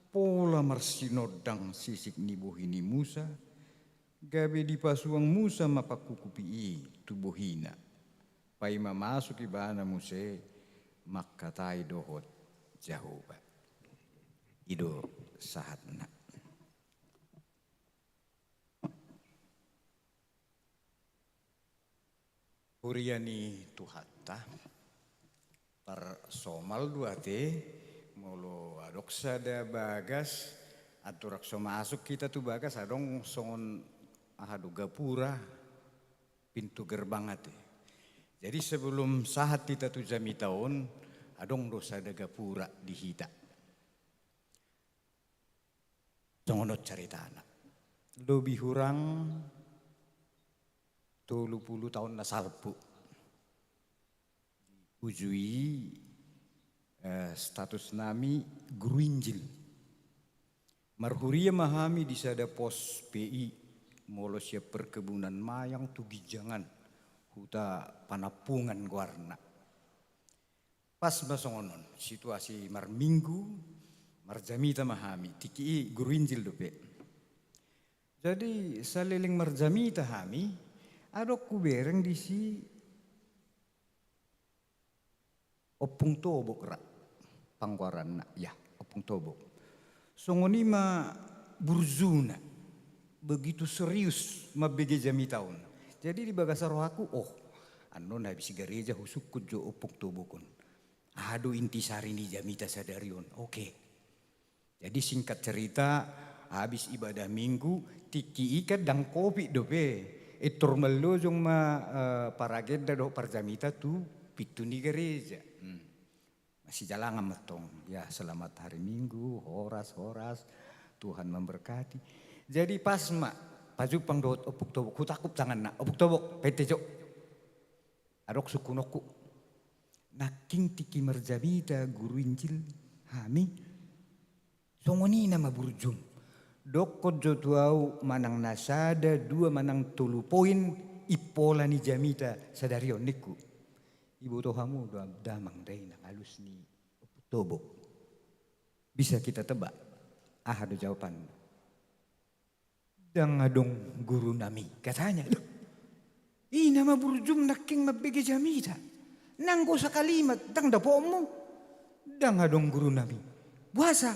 pola marsinondang sisik ni bohi ni Musa, gabe dipasuang Musa ma pangkuphupi i tu bohina. Paima masuk ibana muse mangkatai dohot Jahowa. I do sahatna. Huria ni Tuhanta, tarsomal do ate, molo adong sada bagas, andorang so masuk hita tu bagas, adong songon aha do, gapura, pintu gerbang ate. Jadi sebelum sahat hita tu jamita on, adong do sada gapura di hita. Songon on caritana. Lobi hurang tolu pulu taon na salpu. Diujui, eh, status nami guru injil. Marhuria ma hami di sada pos P I, molo sian perkebunan Mayang tu Ginjangan, huta Panampungan goarna. Pas ma songon on, situasi marminggu, marjamita ma hami, tingki i guru injil dope. Jadi saleleng marjamita hami, adong hubereng disi ompung tobok ra, panggoaranna, ya, ompung tobok. Songon i ma burjuna, begitu serius mambege jamita on. Jadi di bagasan rohangku, oh, annon habis gareja husungkun jo ompung tobok on. Aha do intisari ni jamita sadari on. Oke. Jadi singkat cerita, habis ibadah Minggu, tingki i kan ndang covid dope. Pintor mallojong ma, eh, paragenda dohot parjamita tu pintu ni gareja. Hmm. Masijalangan ma tong. Ya, selamat hari Minggu, horas, horas. Tuhan memberkati. Jadi pas ma, pajumpang dohot Ompung Tobok, hutangkup tanganna. Ompung Tobok, painte jo. Adong sungkunonku. Nangkin tingki marjamita guru Injil hami. Songon i nama burjum. Dokkon jo tu ahu manang na sada, dua manang tolu poin impola ni jamita sadari on ningku. Iboto hamu do damang dainang alus ni Ompung Tobok. Bisa kita tebak. Aha do jawaban? Ndang adong guru nami, katanya. Loh, i nama burjum nangkin mambege jamita. Nanggo sakalimat, ndang dapotmu. Ndang adong guru nami. Boasa?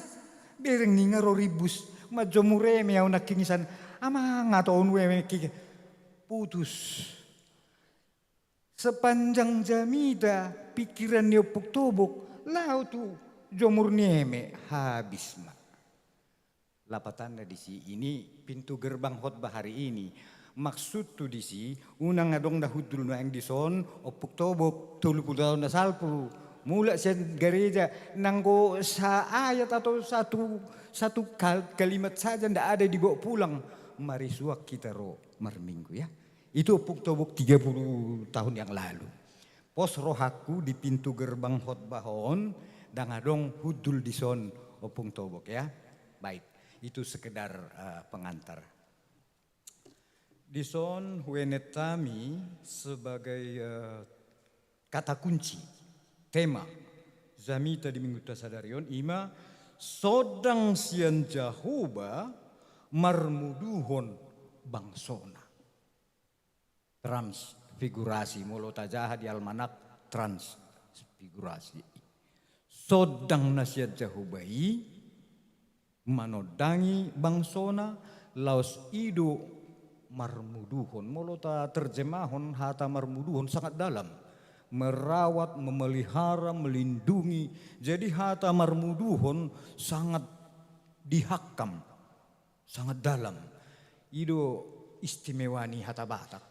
Bereng ninna ro rimbus, manjomur eme ahu nangkin i san. Amang, atau nu eme ki. Putus. Sepanjang jamita pikiran ni Ompung Tobok, laho tu jomur ni eme, habis ma. Lapatanna disi, ini pintu gerbang khotbah hari ini. Maksudhu disi, unang adong na hundul nuaeng dison, Ompung Tobok, tolu pulu taon na salpu. Mulak sian gareja, nanggo saayat atau satu, satu kal-, kalimat saja ndak ada dibawa pulang. Marisuak hita ro marminggu, ya. Itu Ompung Tobok tiga puluh tahun yang lalu. Pos rohangku di pintu gerbang khotbah on, ndang adong hundul dison Ompung Tobok, ya. Baik, itu sekedar, eh, pengantar. Dison huenet hami sebagai, eh, kata kunci, tema jamita di Minggunta sadari on, ima sondang sian Jahowa marmuduhon bangsona. Transfigurasi, molo tajaha di almanak, transfigurasi. Sondang na sian Jahowa i manondangi bangsona, laos i do marmuduhon. Molo taterjemahon hata marmuduhon sangat dalam. Merawat, memelihara, melindungi. Jadi hata marmuduhon sangat dihakam. Sangat dalam. I do istimewa ni hata Batak.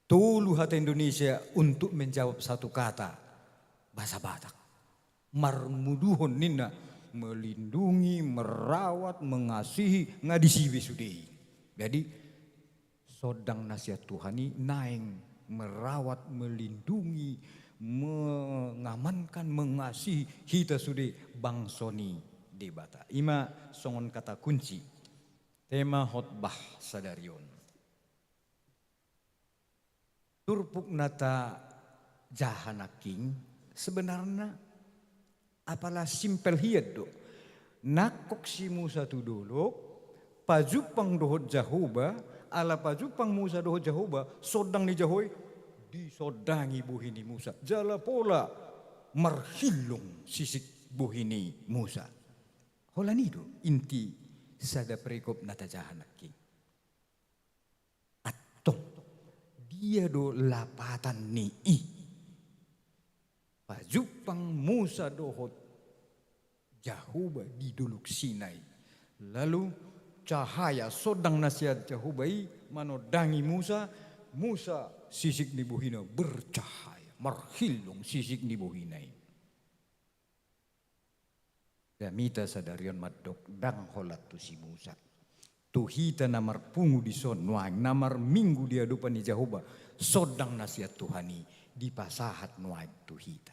Tolu hata Indonesia untuk menjawab satu kata bahasa Batak. Marmuduhon ninna, melindungi, merawat, mengasihi, nga disi be sude i. Jadi, sondang na sian Tuhan i naeng merawat, melindungi, mengamankan, mengasihi hita sude bangso ni Debata. Ima songon kata kunci tema khotbah sadari on. Turpuk na tajaha nangkin sebenarna apala simpel hian do. Nangkok si Musa tu dolok, pajumpang dohot Jahowa, ala pajumpang Musa dohot Jahowa, sondang ni Jahowa i, disondangi bohi ni Musa. Jala pola marhillung sisik bohi ni Musa. Holan i do inti sada perikop na tajaha nangkin. Antong, dia do lapatan ni i? Pajumpang Musa dohot Jahowa di Dolok Sinai. Lalu cahaya, sondang na sian Jahowa i manondangi Musa, Musa sisik ni bohina bercahaya, marhillung sisik ni bohina i. Jamita sadari on mandok ndang holan tu si Musa. Tu hita na marpungu dison nuaeng, na marminggu di adopan ni Jahowa, sondang na sian Tuhan i dipasahat nuaeng tu hita.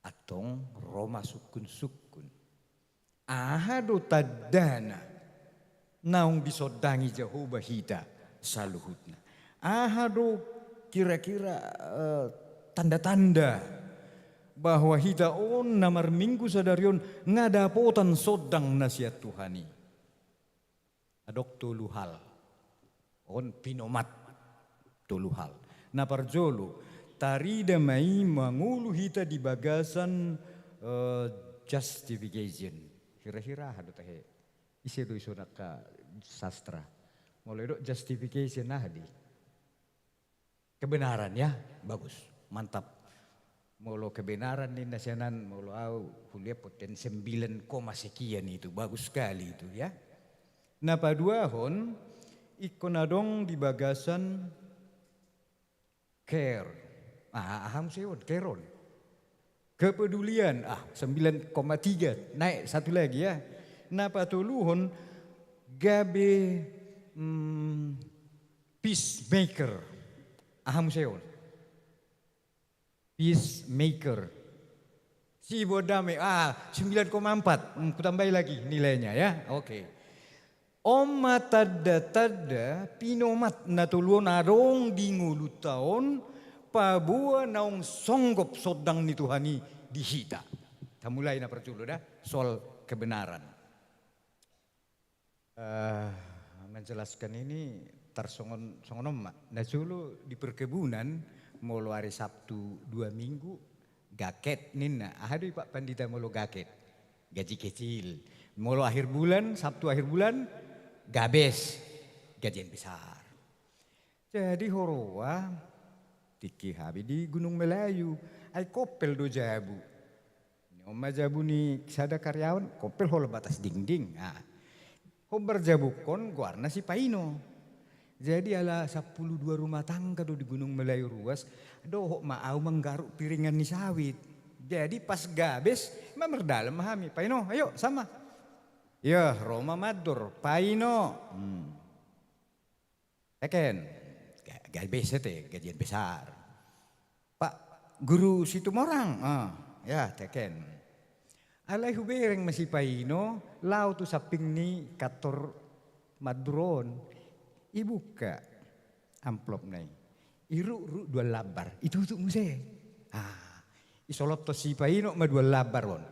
Antong ro ma sungkun-sungkun. Aha do tandana naung disondangi Jahowa hita saluhutna? Aha do kira-kira, eh, tanda-tanda bahwa hita on na marminggu sadari on nga dapotan sondang na sian Tuhan i? Adong tolu hal. On pinomat tolu hal. Na parjolo, tarida ma i mangolu hita di bagasan, eh, justification. Hira-hira aha do tahe? Ise do ison angka sastra? Molo didok justification aha do i? Kebenaran, ya, bagus, mantap. Molo kebenaran ninna sian an, molo au huliat potten sembilan koma sekian itu, bagus sekali itu ya. Na paduahon, ingkon adong di bagasan care. Ah, aha muse on, care on. Kepedulian, ah, sembilan koma tiga, naik satu lagi ya. Na patoluhon, gabe, mm, peacemaker. Aha muse on. Peacemaker. Siboan dame, ah, sembilan koma empat. Hmm, kutambai lagi nilainya ya. Oke. On ma tanda-tanda pinomat na tolu on adong di ngolunta on, paboa naung songgop sondang ni Tuhan i di hita. Tamulai na parjolo da, soal kebenaran. Eh, menjelaskan ini tarsongon, songon on ma. Na jolo di perkebunan, molo ari Sabtu dua minggu, gaket ninna. Aha do i Pak Pandita molo gaket? Gaji kecil. Molo akhir bulan, Sabtu akhir bulan, gabes. Gajian besar. Jadi huroha, tingki hami di Gunung Melayu, ai koppel do jabu. Ni on ma jabu ni sada karyawan, koppel holan batas dingding. Ah. Hombar jabukkon goarna si Paino. Jadi ala sampulu dua rumah tangga do di Gunung Melayu ruas, dohot ma au manggaruk piringan ni sawit. Jadi pas gabes, ma mardalan ma hami, Paino, ayo sama. Yo, ro ma mandor, Paino. Hmm. Teken, ga-, gaji besar te, gajian besar. Pak Guru Situmorang, ah, ya, teken. Alai hubereng ma si Paino, laho tu samping ni kantor mandor on. Ibuka amplopna i. Irukruk dua lambar, itutuk muse. Ah, isolothon si Paino ma dua lambar on.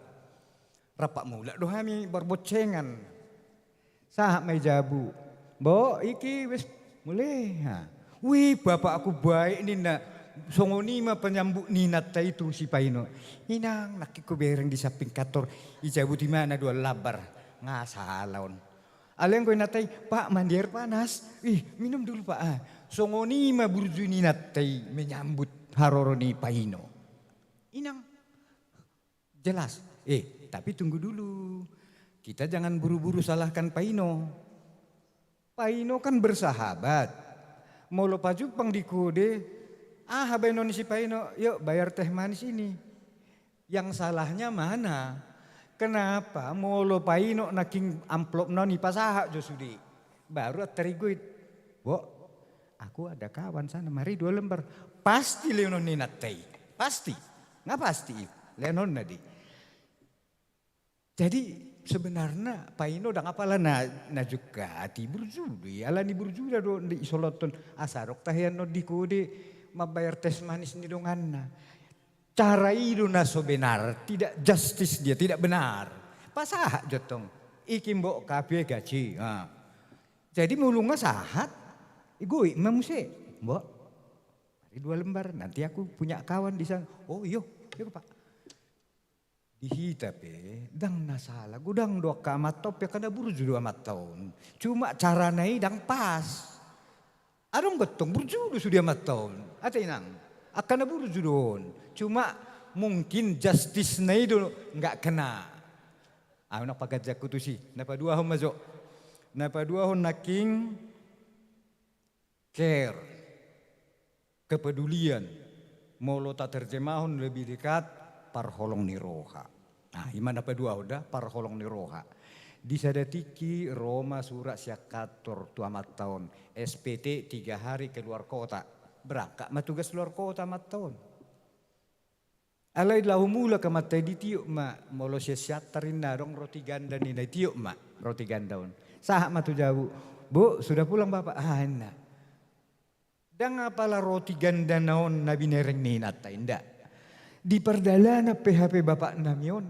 Rap mulak do hami marboncengan. Sahat ma i jabu. Bo, iki wes mule. Ha. Wih, bapakku baik ninna. Songon i ma penyambut ni inanta i tu si Paino. Inang, nangkin hubereng di samping kantor. I jabu di mana dua lambar. Nga sala on. Alai anggo inanta i, Pak, mandi air panas. Ih, minum dulu, Pak. Ah. Songon i ma burju ni inanta i menyambut haroro ni Paino. Inang. Jelas. Eh, tapi tunggu dulu. Kita jangan buru-buru salahkan Paino. Paino kan bersahabat. Molo pajumpang di kode, aha baenon ni si Paino, yuk bayar teh manis ini. Yang salahnya mana? Kenapa molo Paino nangkin amplopna on ipasahat jo sude? Baru antar i goit. Bo, aku ada kawan sana, mari dua lembar. Pasti lehonon ni inanta i. Pasti. Nga pasti i. Lehonon na di. Jadi sebenarna Paino ndang apala na, na jungkat i, burju do i. Alani burju do isolothon, asa adong taheanna on di kode mambayar teh manis ni donganna. Cara i do na so benar, tidak justice dia, tidak benar. Pasahat jo tong. Iki mbok kafe gaji. Ha. Jadi molo nga sahat, igoit ma muse. Mbok, mari dua lembar, nanti aku punya kawan di sana. Oh iyo, iyo Pak. Di hita pe, ndang na sala, godang do angka amanta on pe, angka na burju do amanta on. Cuma carana i ndang pas. Adong gantong burju do sude amanta on. Ate inang, angka na burju do on. Cuma mungkin justice-na i do nggak kena. Au na paganjangku tusi, na paduahon ma jo. Na paduahon nangkin care, kepedulian, molo taterjemahon lebih dekat, parholong ni roha. Nah, i ma na paduahon da, parholong ni roha. Di sada tingki ro ma surat sian kantor tu amanta on, S P T tiga hari keluar kota. Berangkat ma tugas luar kota amanta on. Alai laho mulak amanta i, ditiop ma, molo sian Siantar ninna adong roti ganda ninna, ditiop ma roti ganda on. Sahat ma tu jabu, Bu, sudah pulang Bapak? Ah, ninna. Ndang apala roti gandana on na binereng ni inanta i, nda. Di pardalanan pe hape bapaknami on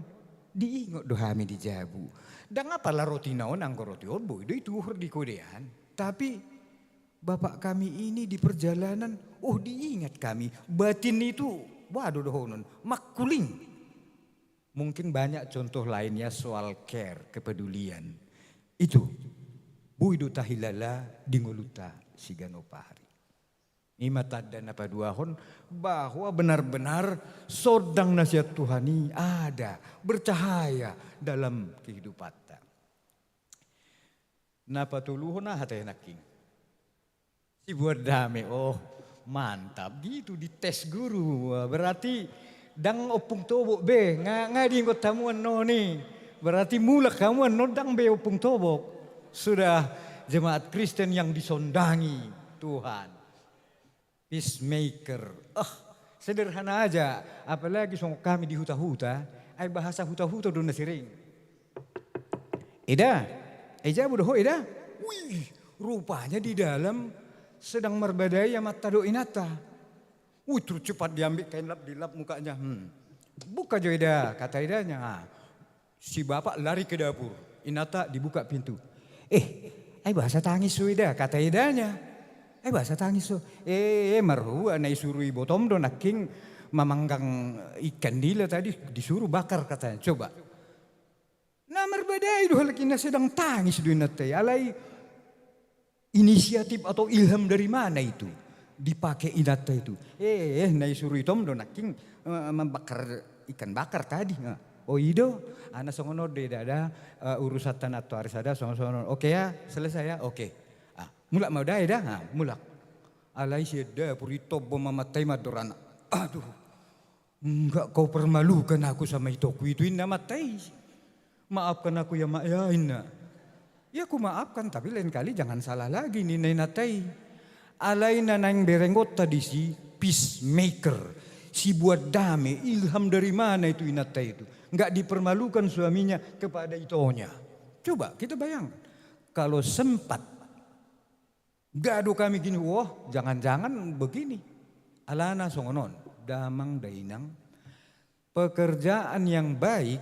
diingot do hami di jabu. Ndang apala rotina on, anggo roti on boi do ituhor di kodean. Tapi bapak kami ini di perjalanan, oh, diingat kami. Batin itu, waduh, dohonon, mangkuling. Mungkin banyak contoh lainnya soal care, kepedulian. Itu, boi do tahilala di ngolunta siganup ari. I ma tanda na paduahon bahwa benar-benar sondang na sian Tuhan i ada, bercahaya dalam kehidupanta. Na patoluhon aha tahe nangkin? Sibuat dame. Oh, mantap. Gitu dites guru. Berarti ndang ompung tobok be. Nga, nga diingot hamu annon i. Berarti mulak hamu annon ndang be ompung tobok. Sudah jemaat Kristen yang disondangi Tuhan. Peacemaker. Ah, sederhana aja. Apalagi songon kami di huta-huta. Ai bahasa huta-huta do na sering. Eda, eh, jabu do ho, Eda? Wih, rupanya di dalam sedang marbadai amanta dohot inanta. Wih, terus cepat diambil kain lap, dilap mukanya. Hmm. Buka jo, Eda, kata edanya. Ah, si bapak lari ke dapur. Inanta dibuka pintu. Eh, ai boasa tangis ho, Eda, kata edanya. Ai boasa tangis ho? Eh, eh, marhua na isuru ibotom do nangkin mamanggang ikan nila tadi, disuruh bakar katanya. Coba. Na marbadai do halak i, na sedang tangis do inanta i. Alai inisiatif atau ilham dari mana itu dipakai inanta itu? Eh, eh, na isuru itom do nangkin, eh, mambakar ikan bakar tadi. Nah, oh, i do. Ah, na songon on do, Eda, eh, urusanta na antoari sada songon, songon on. Oke ya, selesai ya. Oke. Ah, mulak ma da, Eda. Ah, mulak. Alai sian dapur i tombo ma amanta i mandok, anak. Aduh. Enggak kau permalukan aku sama itoku itu, inna amanta i. Maafkan aku ya, Mak, ya, inna. Ya, ku maafkan, tapi lain kali jangan salah lagi, ninna inanta i. Alai na naeng berengonta disi, peacemaker, sibuat dame, ilham dari mana itu inanta itu? Enggak dipermalukan suaminya kepada itonya. Coba kita bayangkan, kalau sempat Gado kami gini, wah, jangan-jangan begini. Alana songon on, damang dainang, pekerjaan yang baik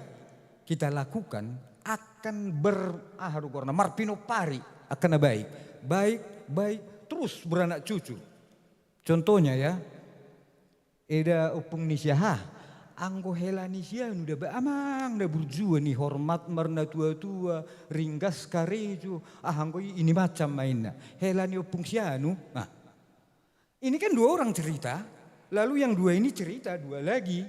kita lakukan akan ber-, aha do goarna, marpinompari, akan na baik. Baik, baik, terus beranak cucu. Contohnya ya, Eda, ompung ni si aha, anggo hela ni si anu da ba, amang da burju ni, hormat marnatua-tua, ringgas karejo, ah, anggo i, ini macam mainna. Hela ni ompung si anu. Nah, ini kan dua orang cerita, lalu yang dua ini cerita dua lagi.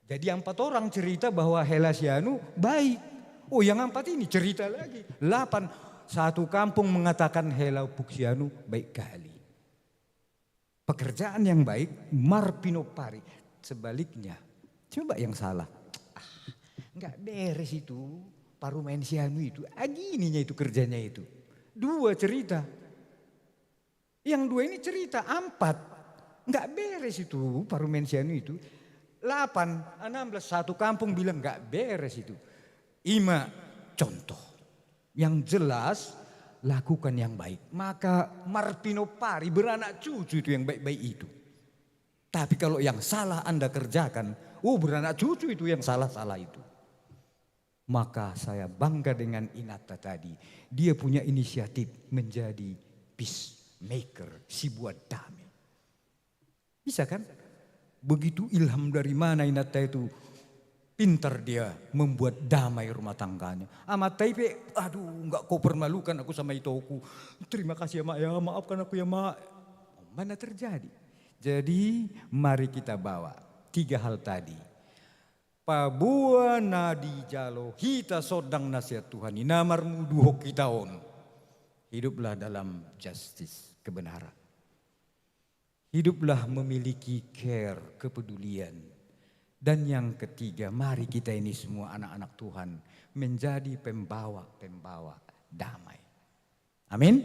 Jadi empat orang cerita bahwa hela si anu baik. Oh, yang empat ini cerita lagi. Delapan. Satu kampung mengatakan hela ompung si anu baik kali. Pekerjaan yang baik marpinompari. Sebaliknya, coba yang salah. Ah, nggak beres itu, parumaen si anu itu. Ah, gininya itu kerjanya itu. Dua cerita. Yang dua ini cerita, empat. Nggak beres itu, parumaen si anu itu. Delapan, enam belas, satu kampung bilang nggak beres itu. I ma contoh. Yang jelas, lakukan yang baik. Maka marpinompari, beranak cucu itu yang baik-baik itu. Tapi kalau yang salah Anda kerjakan, oh, beranak cucu itu yang salah-salah itu. Maka saya bangga dengan inanta tadi. Dia punya inisiatif menjadi peacemaker, sibuat dame. Bisa kan? Begitu ilham dari mana inanta itu, pintar dia membuat damai rumah tangganya. Amanta i pe, aduh, nggak kau permalukan aku sama itoku. Terima kasih ya, Mak, ya, maafkan aku ya, Mak. Mana terjadi? Jadi, mari kita bawa tiga hal tadi. Paboa na dijalo hita sondang na sian Tuhan i, na marmuduhon hita on. Hiduplah dalam justice, kebenaran. Hiduplah memiliki care, kepedulian. Dan yang ketiga, mari kita ini semua anak-anak Tuhan menjadi pembawa-pembawa damai. Amin.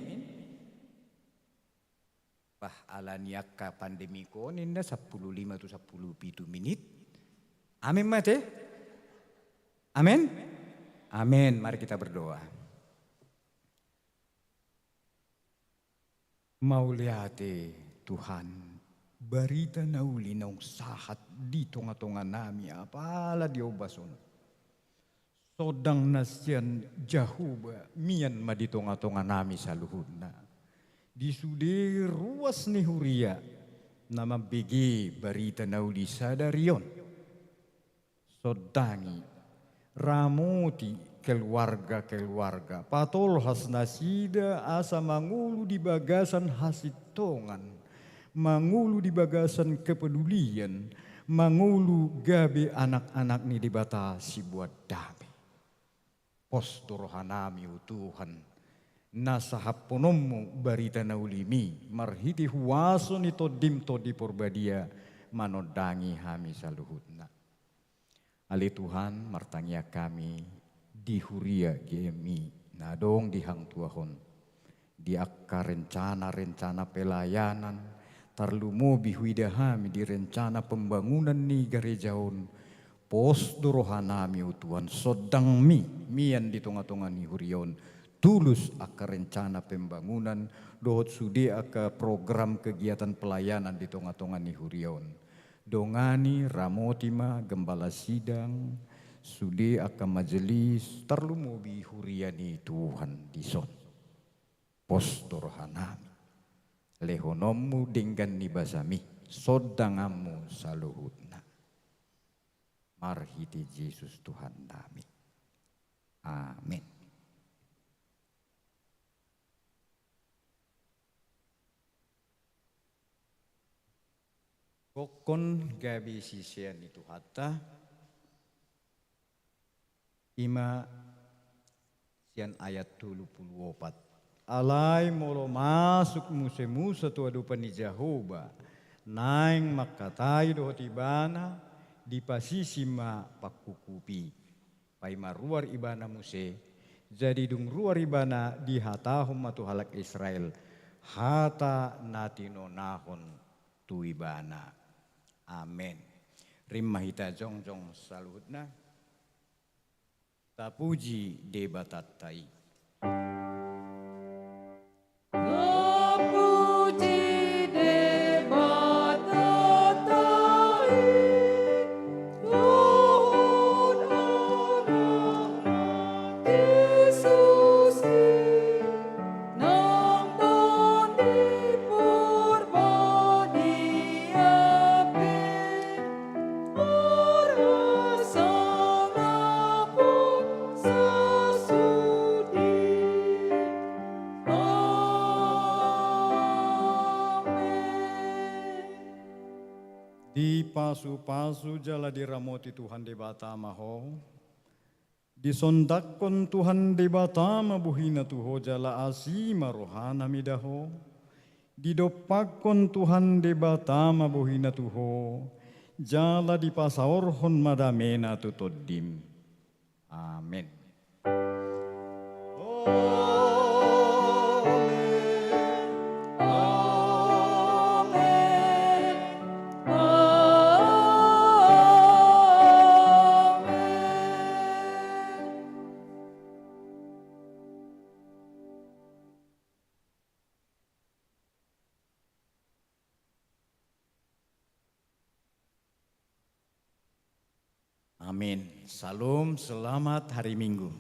Bah, ala ni angka pandemi on, ninna sampulu lima tu sampulu pitu minit. Amin ma ate? Amin? Amin. Mari kita berdoa. Mauliate Tuhan, barita na uli naung sahat di tonga-tonga nami apala di ombas on. Sondang na sian Jahowa mian ma di tonga-tonga nami saluhutna. Di sude ruas ni huria na mambege barita na uli sadari on. Sondangi, ramoti keluarga-keluarga, patolhas nasida asa mangolu di bagasan hasintongan, mangolu di bagasan kepedulian, mangolu gabe anak-anak ni Debata sibuat dame. Pos do rohanami, o Tuhan, na sahappononmu barita na ulimi marhite huaso ni Tondim Tondi Porbadia manondangi hami saluhutna. Ale Tuhan, martangiang hami di huria GMI na adong di hangtuahon, di angka rencana-rencana pelayanan, tarlumobi huida hami di rencana pembangunan ni gareja on. Pos do rohanami, o Tuhan, sondangmi mian di tonga-tonga ni huria on, tulus angka rencana pembangunan dohot sude angka program kegiatan pelayanan di tonga-tonga ni huria on. Dongani, ramoti ma gembala sidang, sude angka majelis, tarlumobi huria ni Tuhan dison. Pos do rohanami, lehononmu denggan ni basami sondanganmu saluhutna. Marhite Jesus Tuhannami. Amen. Gokkon gabe sisean ni Tuhanta, ima sian ayat tolu pulu opat. Alai molo masuk muse Musa tu adopan ni Jahowa, naeng mangkatai dohot ibana, dipasisi ma pangkukupi. Paima ruar ibana muse, jadi dung ruar ibana dihatahon ma tu halak Israel hata na tinonahon tu ibana. Amen. Rim ma hita jongjong saluhutna. Tapuji Debatanta i. Tapuji Debatanta i, dohot Anakna Jesus i, nang Tondi Porbadia pe. Dipasu-pasu jala diramoti Tuhan Debata ma ho. Disondangkon Tuhan Debata ma bohina tu ho jala asi ma rohana mida ho. Didompakkon Tuhan Debata ma bohina tu ho, jala dipasaorhon ma damena tu tondim. Amen. Amen. Amen. Amen. Amin. Syalom, selamat hari Minggu.